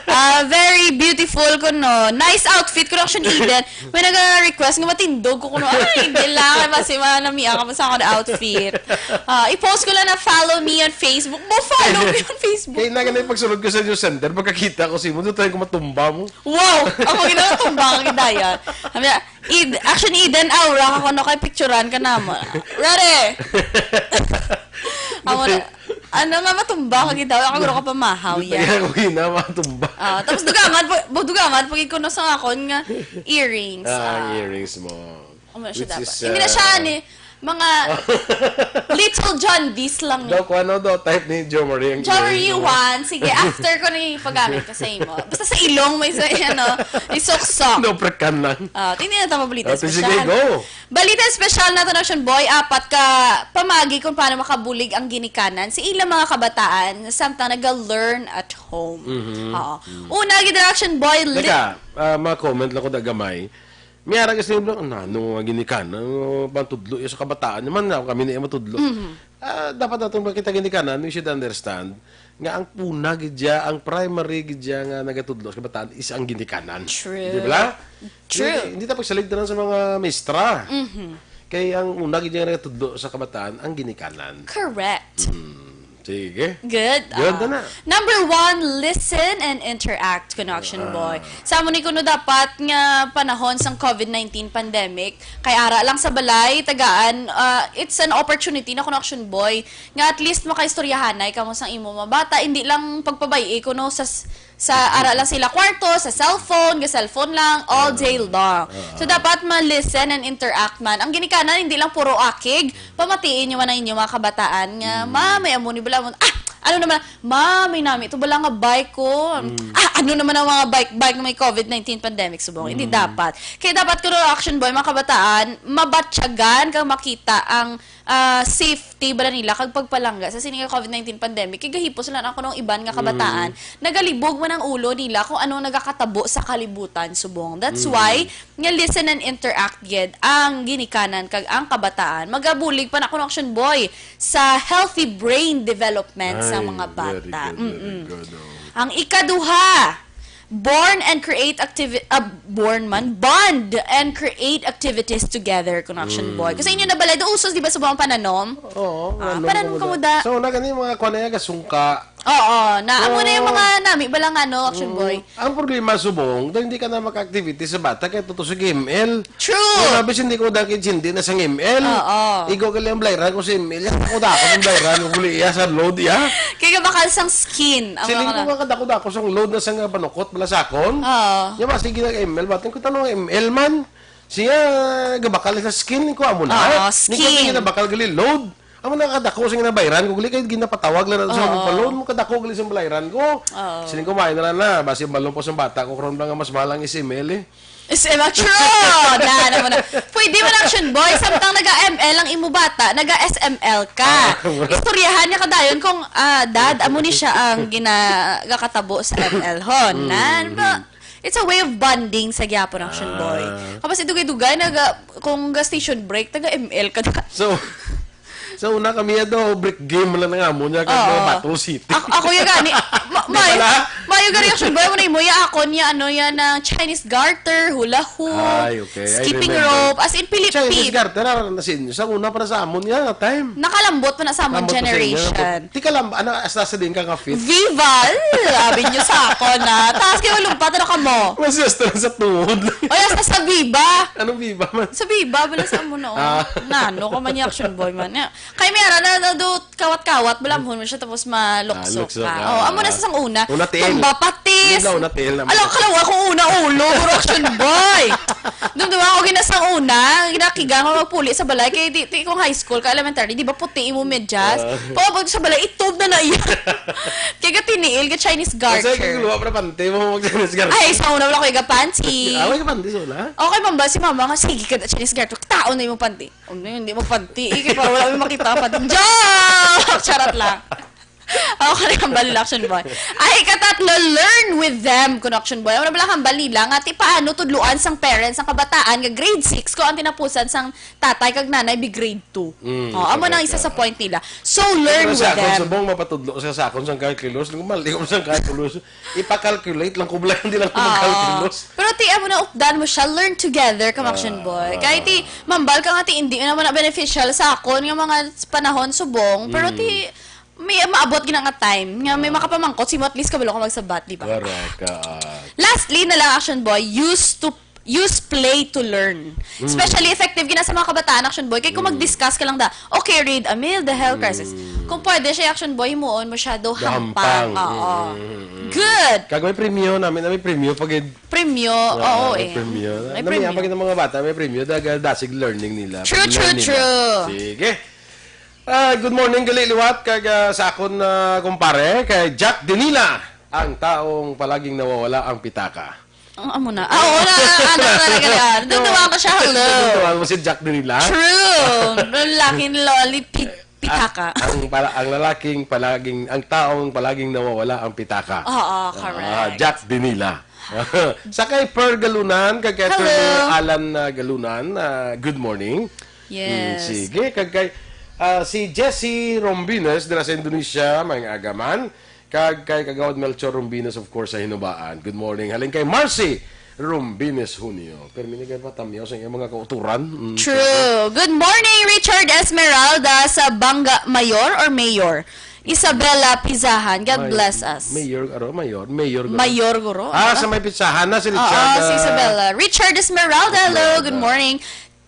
Ah, very beautiful ko, no. Nice outfit ko, Action Eden. May nag-request nga matindog ko kuno. Ay, hindi lang. Ay, basi manamiya ka pa sa akong outfit. Ah, i-post ko lang na follow me on Facebook. Mo follow me on Facebook. Kaya na ganun pagsunod ko sa news center, pagkakita ko si mo, doon tayo ko matumba mo. Wow! Ako ginawa tumba ka gidaya. Sabi niya, Ed, Action Eden, aura ka kuno kay picturean ka namo. Ready? Amo na, ano nga matumba ka gidaya? Ako guro ka pamahaw Di yan. Kaya ko ginawa tumba. Ah, tapos dugangan po, bu- dugangan po gid kuno sa akon nga earrings. Ah, Ah. Earrings mo. Amo na siya Which dapat. is, Hindi na siya ah, ni mga Little John Dees lang. Daw, kung ano daw, type ni Jo Marie ang John earrings mo. Rewan, sige, after ko ni paggamit ko sa imo. Basta sa ilong may sa, ano, isuksok. No, prekan lang. Ah, hindi na tama balita Ah, sige, special. Go. Balita special nato, Action Boy, apat ka pamagi kung paano makabulig ang ginikanan sa ilang mga kabataan samtang naga-learn at home. Mhm. Oo. Mm. Una, gid, Action Boy, li- Teka, ah, mga comment lang ko da gamay. May ara kasi yung, "Ano nga ginikanan? Ano pang tudlo iya sa kabataan?" Naman na kami na iya matudlo. Mhm. Ah, dapat natin makita ginikanan, we should understand nga ang puna gid siya, ang primary gid siya nga nagatudlo sa kabataan is ang ginikanan. True. Di ba? True. Hindi, hindi ta pagsalig tanan sa mga mistra. Mhm. Kay ang una gid niya nagatudlo sa kabataan, ang ginikanan. Correct. Hmm, sige. Good. Good Ah, na. Number one, listen and interact, Connection Ah. Boy. Sa amo ni kuno dapat nga panahon sang covid nineteen pandemic, kay ara lang sa balay, tagaan, ah, it's an opportunity na, Connection Boy, nga at least makaistoryahanay kamo sang imo mga bata, hindi lang pagpabay-i kuno sa s- Sa ara lang sila kwarto, sa cellphone, ga cellphone lang, all day long. Oo. So, dapat ma-listen and interact man. Ang ginikanan, hindi lang puro akig. Pamatiin nyo man ang inyong mga kabataan nga, Mm. "Ma, may amo ni bala mo." Ah, ano naman, "Ma, may nami to bala nga bike ko." Mm. Ah, ano naman ang mga bike, bike nga may covid nineteen pandemic, subong? Hindi Mm. dapat. Kaya dapat, kuno, Action Boy, mga kabataan, mabatyagan kang makita ang ah, safety bala nila kag pagpalangga sa sini nga covid nineteen pandemic, kay gahipos lang ako nung iban nga kabataan, Mm. nagalibog man ang ulo nila kung ano nagakatabo sa kalibutan subong. That's Mm. why nga listen and interact gid ang ginikanan kag ang kabataan. Magabulig pa na kuno, Action Boy, sa healthy brain development sa Ay, mga very bata. good, very Mm-mm. good, oh. Ang ikaduha, born and create activi-, ah, born man, bond and create activities together, Connection Mm. Boy. Kasi inyo nabalay, do usos, di ba, subong ang pananom? Oo, Ah, ano, pananom ka kumuda. Muda. So, na gani mga kuwan na yan, kasungka. Oo, na, amo na yung Oo. mga nami, bala nga, no, Action Mm. Boy? Ang problema, subong, daw hindi ka na maka-activity sa bata, kaya tuto sa M L. True. Yung labis, hindi ko dangkid, hindi na sa M L. Oo. Igo ka lang bayran ko sa M L. Yan, ako dako ng bayran ko, guli iya sa load, iya. Kaya bakal sang skin. Ang Siling mga ko nga kadako-dako sang load na sa nga panukot, bala sakon. Oo. Yan, mas sige na M L, batin ko tanong M L man. Siya, gabakal sa skin, ko amo na. Oo, Ni ko skin. Tingin na bakal gali load. Amo na kadako sa nga bayran ko, guli kay ginapatawag lang na sa Oo. Balon mo, kadako gali sa bayran ko. Oo. Siling ko, "Mayo na lang na, basi balon po sa bata ko, karon lang nga mas mahal ang S M L eh." S M L, true! Na, na mo na. Pwede man, Action Boy, samtang naga-M L ang imo bata, naga-S M L ka. Ah, wala. Istoryahan niya kadayon kung, ah, "Dad, amo ni siya ang ginagakatabo sa M L hon." Mm, Nan, mm. ba, it's a way of bonding sa gyapon, Action Boy. Ah. Kapag si Dugay-Dugay, naga, kung ga station break, taga-M L ka na. So, Sa una kami, ano, brick game lang nga mo niya, kag Oo. mga Battle City. Ako, ako yung gani. Ma-, Di may, pala? Mayo gani, Action Boy, mo na imo, ya ako niya, ano, yan, ang Chinese garter, hula hoop, Ay, okay. I skipping remember. Rope, as in, Philippine. Chinese garter, ah, na sa inyo. Sa una pa na sa amon, yan, nga time. Nakalambot pa na sa amon Lambot pa sa inyo, generation. lambot. Di ka lam-, ano, as nasa din ka nga fit. Viva! Abi nyo sa ako na. Taas kayo, lumpat, ano ka mo? Mas gusto na sa tuhod. O, yes, sa Viva. Anong Viva man? Sa Viva, bala sa amo na, oh. Ah. Nano ka man yung Action Boy man. Nga, Kay may ara na, na do, kawat-kawat, bulamhon mo siya, tapos malukso Ah, lukso ka. ka. Oh, amo na sa sang una. Una tiil. Tumba patis. Una, una tiil na. Ala, kalawa kung una ulo, guro, action boy. Dumduma ako gina sang una, ginakiga nga magpuli sa balay. Kay di, di kung high school ka, elementary, di ba puti imo medyas? Ah. Pag sa balay, itob na na iya. Kay ga tiniil, ga Chinese garter. Kasi kung luwa pa na panty mo, mag-Chinese garter. Ay, sa una wala ko iga panty. Ah, wala ka panty sa una? Okay, mamba, si mama nga, sige ka, Chinese garter. Taon na imong panty. Ano yun? Hindi mo panty. Eh, kaya para wala may makita ang panty. Joke! Charot lang. Ako na yung bali, action boy. Ay, ikatatlo, learn with them, kun action boy. Ano bala kang bali lang? At paano tudluan sang parents, ang kabataan, nga grade six, ko ang tinapusan sang tatay kag nanay, bi grade two. Mm, Oh, amo na correct, isa sa ah. point nila. So, learn Pero with sa akon them. subong, mapatudlo sa, sa akon sang calculus. Nung mali ko sang calculus, ipa-calculate lang ko, bala, hindi lang ko Ah. mag-calculus. Pero ti, amo na, updan mo siya, learn together, ka action Ah, boy. ah. Kaya ti, mambal ka nga ti, hindi naman na beneficial sa akon, nga mga panahon subong. Pero Mm. ti, may maabot gina nga time, nga may Ah. makapamangkot, simo at least kabalo ka magsabat, di ba? Correct, ah. Lastly na lang, action boy, use to, use play to learn. Mm. Especially effective gina sa mga kabataan, action boy. Kaya kung Mm. mag-discuss ka lang da, okay, read a mill, the health crisis. Mm. Kung pwede siya, action boy, himuon mo siya do The hampang. hampang. Oo. Mm, mm, mm. Good. Kag may premyo namin, may premyo pag Premyo, Ah, oo may eh. premyo. May Nami, premyo. Ang mga bata, may premyo. Daga, dasig learning nila. True, Pag true, learning true. nila. Sige. Ah, good morning, gali liwat, kag, ah, sa akon, ah, kumpare, kay Jack Dinila, ang taong palaging nawawala ang pitaka. Ang amo na. Ah, oo na, ano talaga na. No. Duduwa ko siya, hello. Duduwa mo si Jack Dinila? True. Lalaking loli, pi-, pitaka. Ah, ang pala, ang lalaking palaging, ang taong palaging nawawala ang pitaka. Oo, Ah, correct. Jack Dinila. Sa kay Pearl Galunan, kag kay Hello. Attorney Alan, ah, Galunan, ah, good morning. Yes. Mm, sige, kag kay, ah, si Jessie Rombines, dira sa Indonesia, may agaman. Kag kay Kagawad Melchor Rombines, of course, sa Hinubaan. Good morning. Halin kay Marcy Rombines Junio. Pero mini kay patamyaw sa iyang mga kauturan. Mm, True. Good morning, Richard Esmeralda sa Banga Mayor or Mayor? Isabella Pizahan. God May-, bless us. Mayor, aro, Mayor? Mayor, guro. Mayor, guro. Ah, Ano? sa may pizzahan na si Oo, Richard, si ah, Isabella. Richard Esmeralda, hello, Esmeralda. good morning.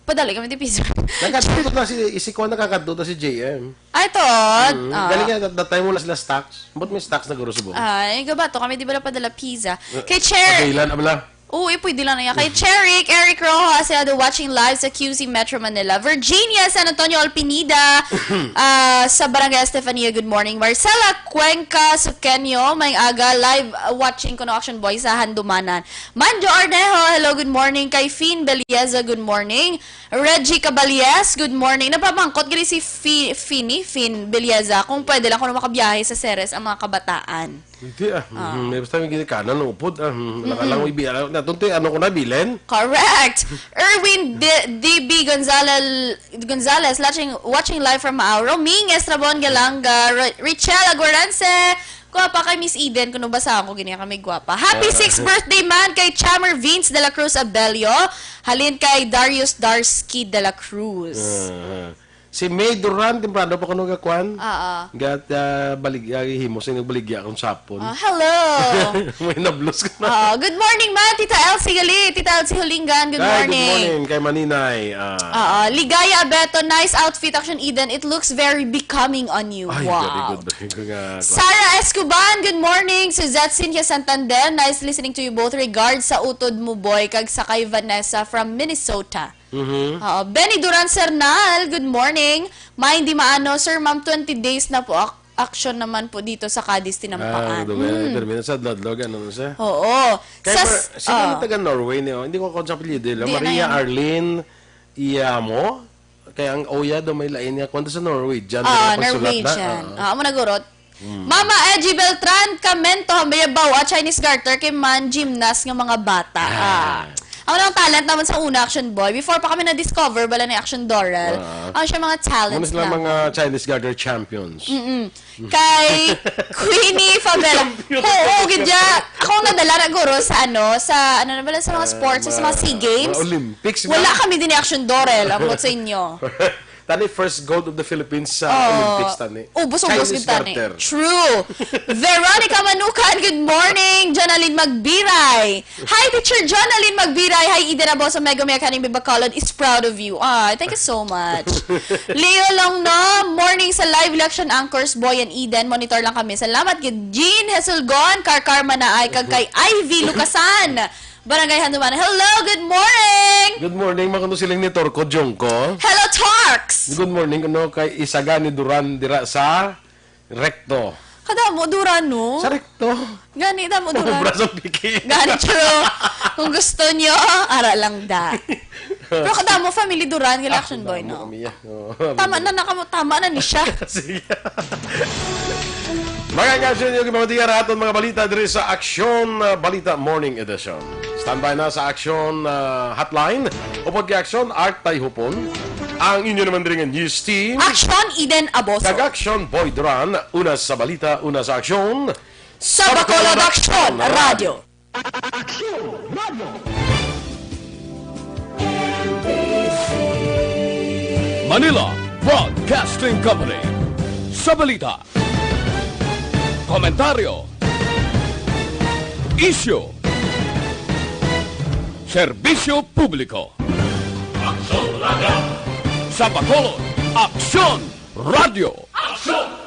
Padali kami ti pizza. Nakadto na si, si Kuan, nakakadto na si J M. Ay, to. Mm, Ah. galing nga, that, that time wala sila stocks. But may stocks na guro subong. Ay, gabato kami, di ba, padala pizza? Eh, Kay Cher-, pagkailan, abla? Oo, eh, pwede lang na yan. Kay Cheric, Eric Rojas, hello, watching live sa Q C Metro Manila. Virginia, San Antonio, Alpinida, ah, sa Barangay Estefania, good morning. Marcela Cuenca, Suqueño, may aga, live, ah, watching ko no action boy sa Handumanan. Manjo Arnejo, hello, good morning. Kay Finn Belieza, good morning. Reggie Caballes, good morning. Napamangkot gali si Fi-, Fini, Finn Belieza, kung pwede lang kuno makabiyahe sa Ceres ang mga kabataan. Hindi, ah. Ah. Mhm. May basta may ginikanan ng upod, ah. Mhm. Wala ka lang Mm-mm. may biya-, na, tunti, ano ko na, bilen? Correct! Erwin D-, D B Gonzalez, Gonzalez, watching, watching live from Mauro. Ming Estrabon Galanga, Ri-, Richelle Aguarense, Kuha pa kay Miss Eden, kuno basahan ko gini kami gwapa. Happy Ah. sixth birthday man kay Chammer Vince de la Cruz Abelio, halin kay Darius Darsky de la Cruz. Ah, ah. Si May Duran, temprano pa kuno ga kwan? Ah, ah. Gat, ah, balig-, ah, himo sa nagbaligya akong sapon. Ah, hello. May nablos ko na. Ah, good morning man, Tita Elsie Gali, Tita Elsie Hulingan, good Ay, good morning. morning kay Maninay. Ah. Ah, ah. Ligaya Abeto, nice outfit, Action Eden. It looks very becoming on you. Ay, Wow. very good, very good nga. Sarah Escoban, good morning. Suzette Cynthia Santander, nice listening to you both. Regards sa utod mo, boy, kag sa kay Vanessa from Minnesota. Mhm. Oo. Benny Duran Sernal, good morning. May hindi maano, sir, ma'am, twenty days na po. Ak-, action naman po dito sa Cadiz, Tinampaan. Ah, doon nga, Hmm. pero minsan sa Dlodlog, ano na siya? Oo. Kaya Sa pa, s-, sino ah. yung taga Norway niyo? Hindi ko kung sa apelyido nila. Di na Maria yun. Arlene Iamo? Kaya ang Oya daw may lain niya. Kung sa Norwegian, Ah, may pagsulat na. Norwegian. Oo. Ah, amo na gurot. Hmm. Mama Edgy Beltran Camento, Hambayabaw, at Chinese Garter kay man gymnast nga mga bata. Ah. Ah. Ang unang talent naman sa una, Action Boy. Before pa kami na-discover, bala ni Action Dorel. Ah. Ang siya mga talents Muna sila naman. mga Chinese Garter champions. Mm-mm. Kay Queenie Favela. Champion. Oo, gid ya. Ako nadala na guro sa ano, sa ano na bala, sa mga Ah, sports, sa mga mga, SEA Games. mga Olympics, Wala ba? kami din ni Action Dorel, abot sa inyo. Tani first gold of the Philippines sa Oh, Olympics, tani. Ubos-ubos Chinese gid, tani. Garter. True. Veronica Manukan, good morning. Jonalyn Magbiray. Hi, Teacher Jonalyn Magbiray. Hi, Eden Aboso, Mega Mega Academy Bacolod is proud of you. Ah, thank you so much. Leo Longno, morning sa live election anchors, Boy and Eden. Monitor lang kami. Salamat gid. Jean Hesulgon, Karkar Manaay, kag kay Ivy Lucasan. Barangay Handumanan. Hello, good morning! Good morning, mga kuno siling ni Torco Jongco. Hello, Torx! Good morning, kuno kay Isaga ni Duran dira sa Recto. Kadamo, Duran, no? Sa Recto. Gani, damo, Duran. Obra sa Piki. Gani, true. Kung gusto nyo, ara lang da. Pero kadamo, family Duran, gila Ah, action boy, damo no? kami, yeah. Oo. Tama na, nakamo, tama na ni siya. Sige. Mga ka-action, yung ipamatiya ra aton mga balita diri sa Aksyon, uh, Balita Morning Edition. Standby na sa Aksyon, uh, Hotline. Upod kay Aksyon, Art Tayhupon. Ang inyo naman diri nga news team. Action, Eden Aboso. Kag Aksyon, Boy Duran. Una sa balita, una sa aksyon. Sa Bacolod Aksyon, Radyo. Aksyon, Radyo. Manila Broadcasting Company. Sa balita, komentaryo, isyu, serbisyo publiko. Aksyon Radyo. Sa Bacolod, Aksyon Radyo. Aksyon